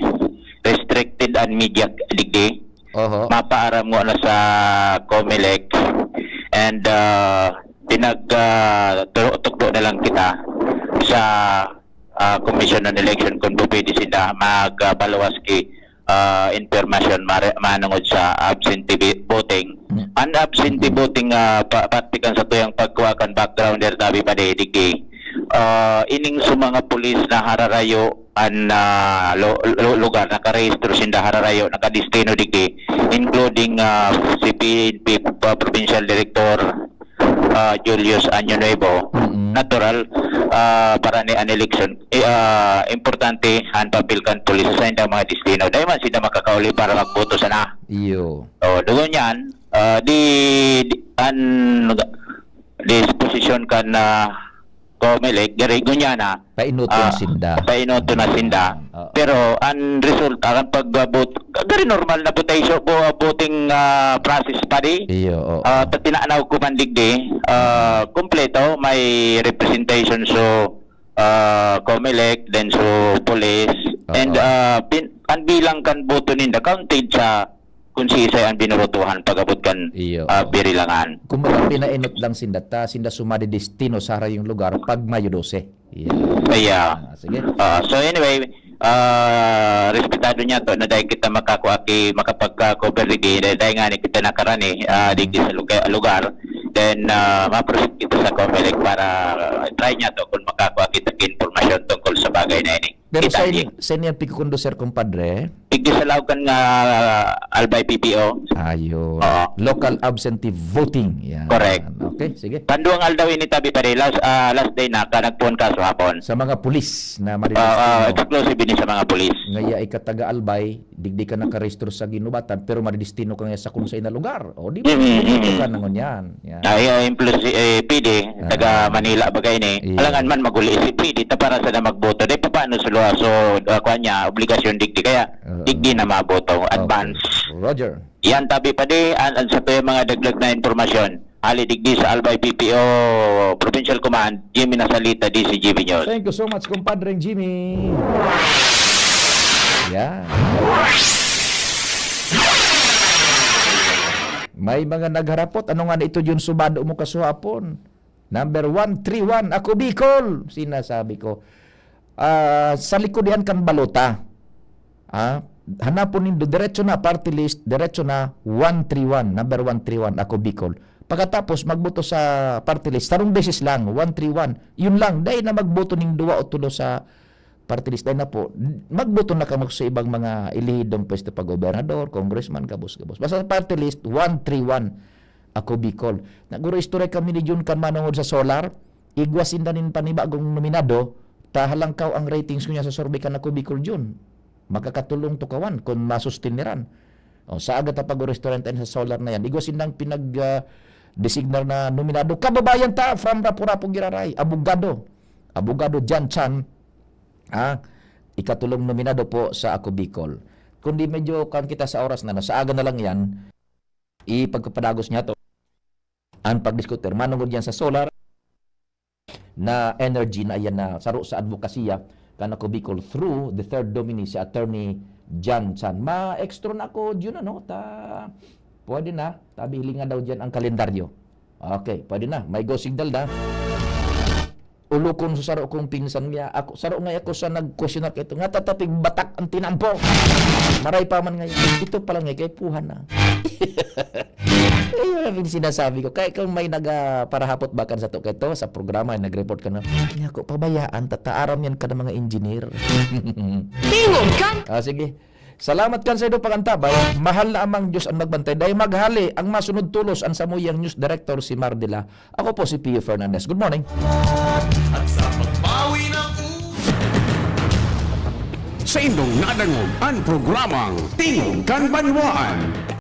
restricted ang media digdi. Oho. Mapaaram mo na sa Comelec and, ah, pinag, ah, tu-, tukdo na lang kita sa, ah, Commission on Election kung pwede sila magpaluwas ki, ah, impormasyon mare-, manungod sa absentee bi-, voting. Mm. Ang absentee Mm. voting, ah, pa-, parte kan sa tuyang pagkuha kan background der tabi pa digdi. Ah, ining sa mga pulis na hararayo an, ah, lu-, lu-, lugar, nakarehistro sinda hararayo, nakadestino digdi, including, ah, si P N P, ah, Provincial Director, ah, Julius Año Nuevo. Mm-mm. Natural, ah, para ni an election, eh, ah, importante an papel kan pulis sa indang mga destino. Dai man sila makakauli para magboto sana. Iyo. O, dugon niyan, ah, di, di, an disposisyon kan, ah, Comelec, gari, ngunyan na, Painoton ah, sinda. Painoton na sinda. Oo. Pero ang resulta, ang pag-abot, gari normal na butay, so, bu-, buting, ah, process pa di. Iyo, oo. Ah, ta-, tinanaw ko man digdi, ah, kompleto, may representation so, ah, Comelec, then so police, Oo. and, ah, pin-, ang bilang kan boto ninda counted sa kung siisay ang binobotohan pag-abot kan, Iyo, ah, oo. Birilangan. Kumbaga, pinainot lang sinda, ta sinda sumadidestino sa harayong lugar pag Mayo dose. Iyo. Kaya, Ah, sige. ah, so anyway, ah, respetado niya to na dahil kita makakua ki, makapagka-cover digdi, dahil, dahil nga ni kita nakarani, ah, Mm. digdi sa lugar, lugar, then, ah, ma-proceed kita sa Comelec para try niya to kung makakua kita ki impormasyon tungkol sa bagay na ini. Pero Kita sa niya. in-, sa inyo pikukundo, sir, kumpadre? Tigdi sa laog kan nga Albay P P O. Ayun. Oo. Local absentee voting. Yan. Correct. Okay, sige. Panduang aldaw ini tabi pa rin. Last, ah, last day na ka nagpuon ka sa hapon. Sa mga pulis na Ah, ah, maridestino. Exclusive ini sa mga pulis. Ngaya ika taga Albay, digdi ka nakarehistro sa Guinobatan, pero maridestino ka nga sa kung sa ina lugar. O, di ba? Mm, mm, Ito mm. ka na ngunyan. Yan. Ay, ah, implos-, eh, P D, Ah. taga Manila ba kayo ni? Iya. Alangan man maguli si P D, ta para sa na magboto. Di pa paano sa luwa? So, ah, kuwan niya, obligasyon digdi kaya, Oo. digdi na maboto. Okay. Advance. Roger. Yan, tabi pa di, an, an sa to yung mga dagdag na impormasyon. Ali digdi sa Albay P P O Provincial Command, Jimmy Nasalita, D C G B News. Thank you so much, kumpadreng Jimmy. Yan. May mga nagharapot, "Ano nga na ito, Jun, subado mo kasuhapon? Number one three one, ako Bicol!" Sinasabi ko, ah, sa likod yan kan balota. Ah, hanapon nindo, diretso na, party list, diretso na, one three one, number one three one, ako Bicol. Pagkatapos, magboto sa party list, sarong beses lang, one three one. Yun lang, dahil na magboto ning duwa o tulo sa party list, dahil na po, magboto na kamo sa ibang mga elehidong pwesto pa, gobernador, congressman, gabos-gabos. Basta sa party list, one three one, ako Bicol. Naguro istorya kami ni Jun kan manongod sa solar, igwa sinda nin panibagong nominado, ta halangkaw ang ratings ko niya sa survey kan ako Bicol, Jun. Makakatulong to kawan kun masustin niran. O, sa aga ta pag-orestaurante sa solar na yan. Igwa sindang pinag, ah, designar na nominado. Kababayan ta from Rapu-Rapu, Giraray. Abogado. Abogado Jan Chan. Ah, ikatulong nominado po sa Ako Bicol. Kundi medyo kan kita sa oras na, no, sa aga na lang yan, ipagpapadagos niya to. Ang pagdiskutir, manungod yan sa solar, na energy na ayan na saro sa advokasya kan Ako Bicol through the third nominee, si Attorney Jan Chan. Ma-extra na ako, Jun, ano, ta, pwede na. Tabi, hilinga daw dyan ang kalendaryo. Okay, pwede na. May go signal na. Ulukon sa saro kong pinsan niya. Ako, saro nga ako sa nag-questionnaire kay ito. Nga tatapig batak ang tinampo. Maray pa man ngayon. Ito pala nga, kay puhan na. Ayun ang sinasabi ko. Kaya kung may nag, ah, parahapot bakan sa to, kay to, sa programa, nag-report ka na, "Niya ko, pabayaan, tataaram yan ka ng mga engineer." Tingog kan Ah, sige. Salamat kan sa ido pakantabay. Mahal na amang Diyos ang magbantay. Dahil maghali ang masunod tulos ang samuyang news director si Mardila. Ako po si Pio Fernandez. Good morning. At sa pagbawi ng u- Sa indong nadangog ang programang Tingog kan Banwaan.